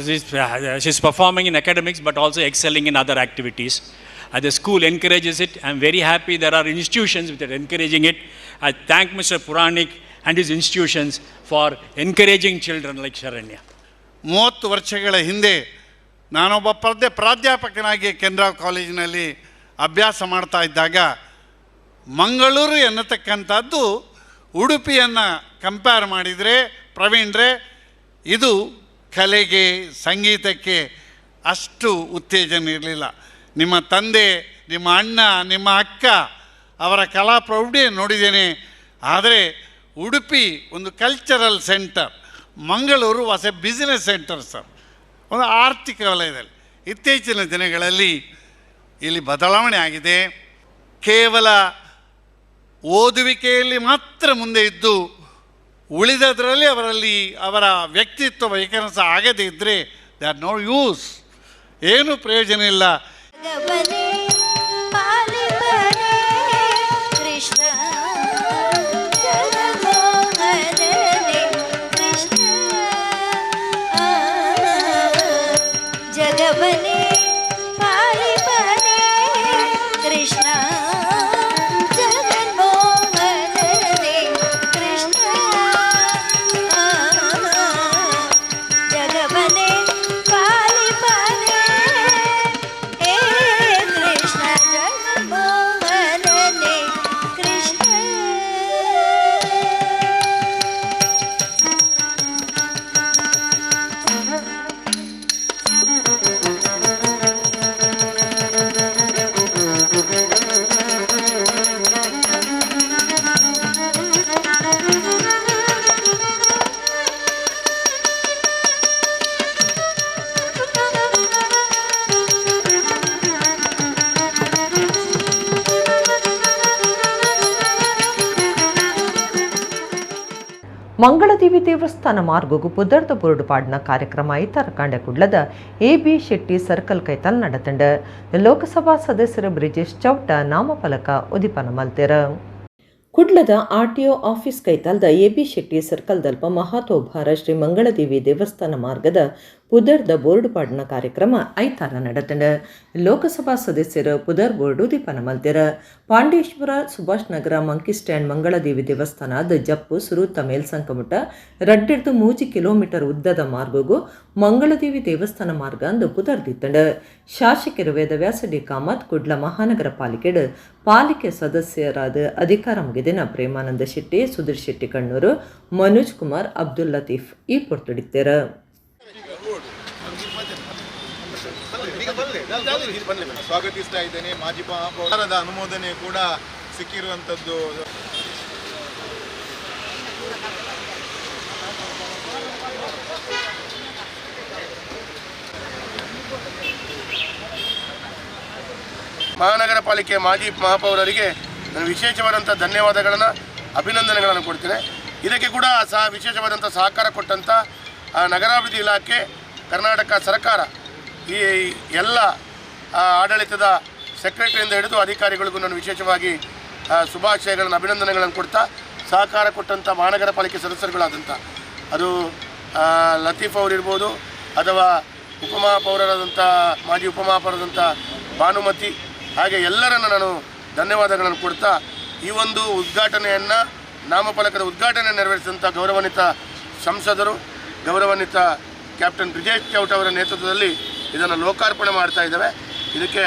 she's performing in academics but also excelling in other activities. The school encourages it. I'm very happy there are institutions which are encouraging it. I thank Mr. Puranik and his institutions for encouraging children like Sharanya. 30 ವರ್ಷಗಳ ಹಿಂದೆ ನಾನೊಬ್ಬ ಪ್ರಾಧ್ಯಾಪಕನಾಗಿ ಕೆನರಾ ಕಾಲೇಜಿನಲ್ಲಿ ಅಭ್ಯಾಸ ಮಾಡ್ತಾ ಇದ್ದಾಗ Mangaluru ಎನ್ನತಕ್ಕಂಥದ್ದು ಉಡುಪಿಯನ್ನು compare ಮಾಡಿದರೆ ಪ್ರವೀಣ್ರೆ, ಇದು ಕಲೆಗೆ ಸಂಗೀತಕ್ಕೆ ಅಷ್ಟು ಉತ್ತೇಜನ ಇರಲಿಲ್ಲ. ನಿಮ್ಮ ತಂದೆ, ನಿಮ್ಮ ಅಣ್ಣ, ನಿಮ್ಮ ಅಕ್ಕ ಅವರ ಕಲಾ ಪ್ರೌಢಿಯನ್ನು ನೋಡಿದ್ದೇನೆ. ಆದರೆ ಉಡುಪಿ ಒಂದು cultural centre, Mangaluru was a business centre sir, ಒಂದು ಆರ್ಥಿಕ ವಲಯದಲ್ಲಿ. ಇತ್ತೀಚಿನ ದಿನಗಳಲ್ಲಿ ಇಲ್ಲಿ ಬದಲಾವಣೆ ಆಗಿದೆ. ಕೇವಲ ಓದುವಿಕೆಯಲ್ಲಿ ಮಾತ್ರ ಮುಂದೆ ಇದ್ದು ಉಳಿದದರಲ್ಲಿ ಅವರಲ್ಲಿ ಅವರ ವ್ಯಕ್ತಿತ್ವ ವೈಖರಸ ಆಗದೇ ಇದ್ದರೆ they are no use, ಏನೂ ಪ್ರಯೋಜನ ಇಲ್ಲ. ಕೃಷ್ಣ ಜಗಮೋಹನನೆ ಕೃಷ್ಣ ಜಗವನೆ ಪಾಲಿಪನೆ ಕೃಷ್ಣ ಜಗನ್ಮೋಹನನೆ ಕೃಷ್ಣ ಜಗವನೆ ಪಾಲಿಪನೆ ಹೇ ಕೃಷ್ಣ. Mangaladevi ದೇವಸ್ಥಾನ ಮಾರ್ಗಗು ಪುದರ್ದ ಬೋರ್ಡು ಪಾಡಿನ ಕಾರ್ಯಕ್ರಮ ಐತಾರ ಕುಡ್ಲದ ಎಬಿ ಶೆಟ್ಟಿ ಸರ್ಕಲ್ ಕೈತಲ್ ನಡತಂಡ. ಲೋಕಸಭಾ ಸದಸ್ಯರು ಬ್ರಿಜೇಶ್ ಚೌಟ ನಾಮಫಲಕ ಉದಿಪನ ಮಲ್ತೆರ್. ಕುಡ್ಲದ ಆರ್ಟಿಒ ಆಫೀಸ್ ಕೈತಾಲ್ದ ಎಬಿ ಶೆಟ್ಟಿ ಸರ್ಕಲ್ದಲ್ಪ ಮಹಾತೋಭಾರ ಶ್ರೀ ಮಂಗಳದೇವಿ ದೇವಸ್ಥಾನ ಮಾರ್ಗದ ಪುದರ್ದ ಬೋರ್ಡು ಪಾಡಿನ ಕಾರ್ಯಕ್ರಮ ಐತಾರ ನಡತಂಡ. ಲೋಕಸಭಾ ಸದಸ್ಯರು ಪುದರ್ ಬೋರ್ಡು ದೀಪನ ಮಲ್ತೆರ್. ಪಾಂಡೇಶ್ವರ ಸುಭಾಷ್ ನಗರ ಮಂಕಿ ಸ್ಟ್ಯಾಂಡ್ ಮಂಗಳದೇವಿ ದೇವಸ್ಥಾನದ ಜಪ್ಪು ಸುರೂತ ಮೇಲ್ಸಂಕಮುಟ 2.5 ಕಿಲೋಮೀಟರ್ ಉದ್ದದ ಮಾರ್ಗಗೂ ಮಂಗಳದೇವಿ ದೇವಸ್ಥಾನ ಮಾರ್ಗ ಅಂದು ಪುದರ್ದಿತ್ತಂಡ. ಶಾಸಕರು ವೇದವ್ಯಾಸ ಡಿ ಕಾಮತ್ ಕುಡ್ಲ ಮಹಾನಗರ ಪಾಲಿಕೆಡ್ ಪಾಲಿಕೆ ಸದಸ್ಯರಾದ ಅಧಿಕಾರ ಮುಗಿದಿನ ಪ್ರೇಮಾನಂದ ಶೆಟ್ಟಿ, ಸುಧೀರ್ ಶೆಟ್ಟಿ ಕಣ್ಣೂರು, ಮನೋಜ್ ಕುಮಾರ್, ಅಬ್ದುಲ್ ಲತೀಫ್ ಈ ಪೊರ್ತುಡಿತ್ತೆರ್. ಸ್ವಾಗತಿಸ್ತಾ ಇದ್ದೇನೆ. ಮಾಜಿ ಮಹಾಪೌರದ ಅನುಮೋದನೆ ಕೂಡ ಸಿಕ್ಕಿರುವಂತದ್ದು. ಮಹಾನಗರ ಪಾಲಿಕೆ ಮಾಜಿ ಮಹಾಪೌರರಿಗೆ ನಾನು ವಿಶೇಷವಾದಂಥ ಧನ್ಯವಾದಗಳನ್ನು, ಅಭಿನಂದನೆಗಳನ್ನು ಕೊಡ್ತೇನೆ. ಇದಕ್ಕೆ ಕೂಡ ಸಹ ವಿಶೇಷವಾದಂಥ ಸಹಕಾರ ಕೊಟ್ಟಂಥ ನಗರಾಭಿವೃದ್ಧಿ ಇಲಾಖೆ, ಕರ್ನಾಟಕ ಸರ್ಕಾರ, ಈ ಎಲ್ಲ ಆಡಳಿತದ ಸೆಕ್ರೆಟರಿಯಿಂದ ಹಿಡಿದು ಅಧಿಕಾರಿಗಳಿಗೂ ನಾನು ವಿಶೇಷವಾಗಿ ಶುಭಾಶಯಗಳನ್ನು, ಅಭಿನಂದನೆಗಳನ್ನು ಕೊಡ್ತಾ, ಸಹಕಾರ ಕೊಟ್ಟಂಥ ಮಹಾನಗರ ಪಾಲಿಕೆ ಸದಸ್ಯರುಗಳಾದಂಥ ಅದು ಲತೀಫ್ ಅವರಿರ್ಬೋದು ಅಥವಾ ಉಪಮಹಾಪೌರರಾದಂಥ ಮಾಜಿ ಉಪಮಹಾಪೌರರಾದಂಥ ಭಾನುಮತಿ, ಹಾಗೆ ಎಲ್ಲರನ್ನು ನಾನು ಧನ್ಯವಾದಗಳನ್ನು ಕೊಡ್ತಾ ಈ ಒಂದು ಉದ್ಘಾಟನೆಯನ್ನು, ನಾಮಫಲಕದ ಉದ್ಘಾಟನೆ ನೆರವೇರಿಸಿದಂಥ ಗೌರವಾನ್ವಿತ ಸಂಸದರು, ಗೌರವಾನ್ವಿತ ಕ್ಯಾಪ್ಟನ್ ಬ್ರಿಜೇಶ್ ಚೌಟ ಅವರ ನೇತೃತ್ವದಲ್ಲಿ ಇದನ್ನು ಲೋಕಾರ್ಪಣೆ ಮಾಡ್ತಾ ಇದ್ದೇವೆ. ಇದಕ್ಕೆ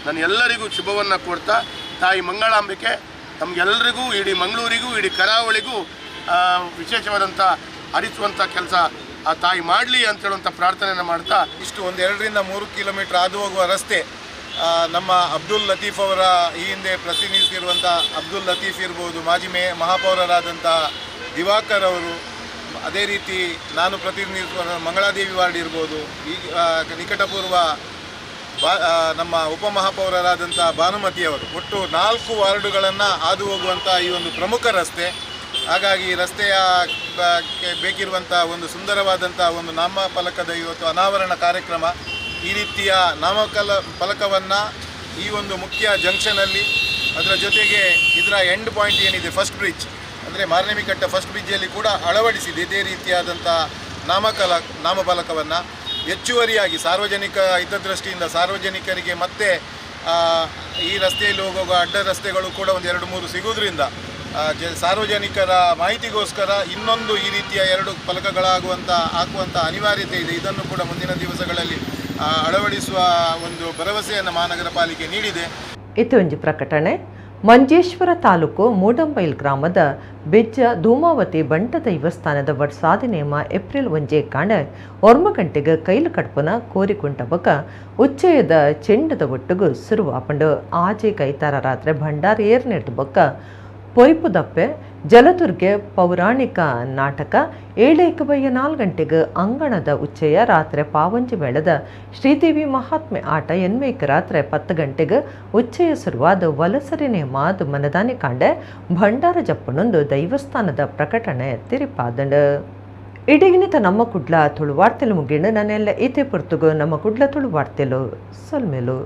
ನಾನು ಎಲ್ಲರಿಗೂ ಶುಭವನ್ನು ಕೊಡ್ತಾ, ತಾಯಿ ಮಂಗಳಾಂಬಿಕೆ ನಮಗೆಲ್ಲರಿಗೂ, ಇಡೀ ಮಂಗಳೂರಿಗೂ, ಇಡೀ ಕರಾವಳಿಗೂ ವಿಶೇಷವಾದಂಥ ಹರಿಸುವಂಥ ಕೆಲಸ ಆ ತಾಯಿ ಮಾಡಲಿ ಅಂತೇಳುವಂಥ ಪ್ರಾರ್ಥನೆಯನ್ನು ಮಾಡ್ತಾ, ಇಷ್ಟು ಒಂದು 2 ರಿಂದ 3 ಕಿಲೋಮೀಟರ್ ಹಾದು ಹೋಗುವ ರಸ್ತೆ ನಮ್ಮ ಅಬ್ದುಲ್ ಲತೀಫ್ ಅವರ ಈ ಹಿಂದೆ ಪ್ರತಿನಿಧಿಸಿರುವಂಥ ಅಬ್ದುಲ್ ಲತೀಫ್ ಇರ್ಬೋದು, ಮಾಜಿ ಮಹಾಪೌರರಾದಂಥ ದಿವಾಕರ್ ಅವರು, ಅದೇ ರೀತಿ ನಾನು ಪ್ರತಿನಿಧಿಸುವ ಮಂಗಳಾದೇವಿ ವಾರ್ಡ್ ಇರ್ಬೋದು, ಈಗ ನಿಕಟಪೂರ್ವ ನಮ್ಮ ಉಪಮಹಾಪೌರರಾದಂಥ ಭಾನುಮತಿಯವರು, ಒಟ್ಟು 4 ವಾರ್ಡುಗಳನ್ನು ಹಾದು ಹೋಗುವಂಥ ಈ ಒಂದು ಪ್ರಮುಖ ರಸ್ತೆ. ಹಾಗಾಗಿ ರಸ್ತೆಯ ಬೇಕಿರುವಂಥ ಒಂದು ಸುಂದರವಾದಂಥ ಒಂದು ನಾಮಫಲಕದ ಇವತ್ತು ಅನಾವರಣ ಕಾರ್ಯಕ್ರಮ. ಈ ರೀತಿಯ ನಾಮಫಲಕವನ್ನು ಈ ಒಂದು ಮುಖ್ಯ ಜಂಕ್ಷನಲ್ಲಿ, ಅದರ ಜೊತೆಗೆ ಇದರ ಎಂಡ್ ಪಾಯಿಂಟ್ ಏನಿದೆ ಫಸ್ಟ್ ಬ್ರಿಡ್ಜ್, ಅಂದರೆ ಮಾರ್ನೆಮಿಕಟ್ಟ ಫಸ್ಟ್ ಬ್ರಿಡ್ಜಲ್ಲಿ ಕೂಡ ಅಳವಡಿಸಿದೆ ಇದೇ ರೀತಿಯಾದಂಥ ನಾಮಫಲಕವನ್ನು. ಹೆಚ್ಚುವರಿಯಾಗಿ ಸಾರ್ವಜನಿಕ ಹಿತದೃಷ್ಟಿಯಿಂದ ಸಾರ್ವಜನಿಕರಿಗೆ ಮತ್ತೆ ಈ ರಸ್ತೆಯಲ್ಲಿ ಹೋಗುವ ಅಡ್ಡ ರಸ್ತೆಗಳು ಕೂಡ ಒಂದು 2-3 ಸಿಗುವುದರಿಂದ ಸಾರ್ವಜನಿಕರ ಮಾಹಿತಿಗೋಸ್ಕರ ಇನ್ನೊಂದು ಈ ರೀತಿಯ 2 ಫಲಕಗಳಾಗುವಂಥ ಹಾಕುವಂಥ ಅನಿವಾರ್ಯತೆ ಇದೆ. ಇದನ್ನು ಕೂಡ ಮುಂದಿನ ದಿವಸಗಳಲ್ಲಿ ಅಳವಡಿಸುವ ಒಂದು ಭರವಸೆಯನ್ನು ಮಹಾನಗರ ಪಾಲಿಕೆ ನೀಡಿದೆ. ಇದು ಪ್ರಕಟಣೆ. ಮಂಜೇಶ್ವರ ತಾಲೂಕು ಮೂಡಂಬೈಲ್ ಗ್ರಾಮದ ಬೆಜ್ಜ ಧೂಮಾವತಿ ಬಂಟ ದೈವಸ್ಥಾನದ ವರ್ಷಾದಿ ನೇಮ ಏಪ್ರಿಲ್ 1 ಕಾಂಡ 1 ಗಂಟೆಗೆ ಕೈಲು ಕಡ್ಪನ ಕೋರಿಕೊಂಡ ಬಕ ಉಚ್ಚಯದ ಚೆಂಡದ ಒಟ್ಟುಗು ಸುರುವಾಪಂಡು. ಆಜೆ ಕೈತಾರ ರಾತ್ರಿ ಭಂಡಾರ ಏರ್ನೆಟ್ಟು ಬೊಕ್ಕ ಪೊಯ್ಪುದಪ್ಪೆ ಜಲದುರ್ಗೆ ಪೌರಾಣಿಕ ನಾಟಕ 7:04 ಗಂಟೆಗೆ ಅಂಗಣದ ಉಚ್ಚಯ ರಾತ್ರಿ ಪಾವಂಜಿ ಮೇಳದ ಶ್ರೀದೇವಿ ಮಹಾತ್ಮೆ ಆಟ ಎನ್ಮೇಕ ರಾತ್ರಿ 10 ಗಂಟೆಗೆ ಉಚ್ಚಯ ಶುರುವಾದ ವಲಸರಿನೆ ಮಾದು ಮನದಾನಿ ಕಾಂಡೆ ಭಂಡಾರ ಜಪ್ಪನೊಂದು ದೈವಸ್ಥಾನದ ಪ್ರಕಟಣೆ ತಿರಿಪಾದಂಡ. ಇಡೀಗಿನಿತ ನಮ್ಮ ಕುಡ್ಲ ತುಳುವಾರ್ತೆಲು ಮುಗಿಂಡು ನನ್ನೆಲ್ಲ ಇತೆ ಪುರ್ತುಗು ನಮ್ಮ ಕುಡ್ಲ ತುಳುವಾರ್ತೆಲು ಸೊಲ್ಮೆಲು.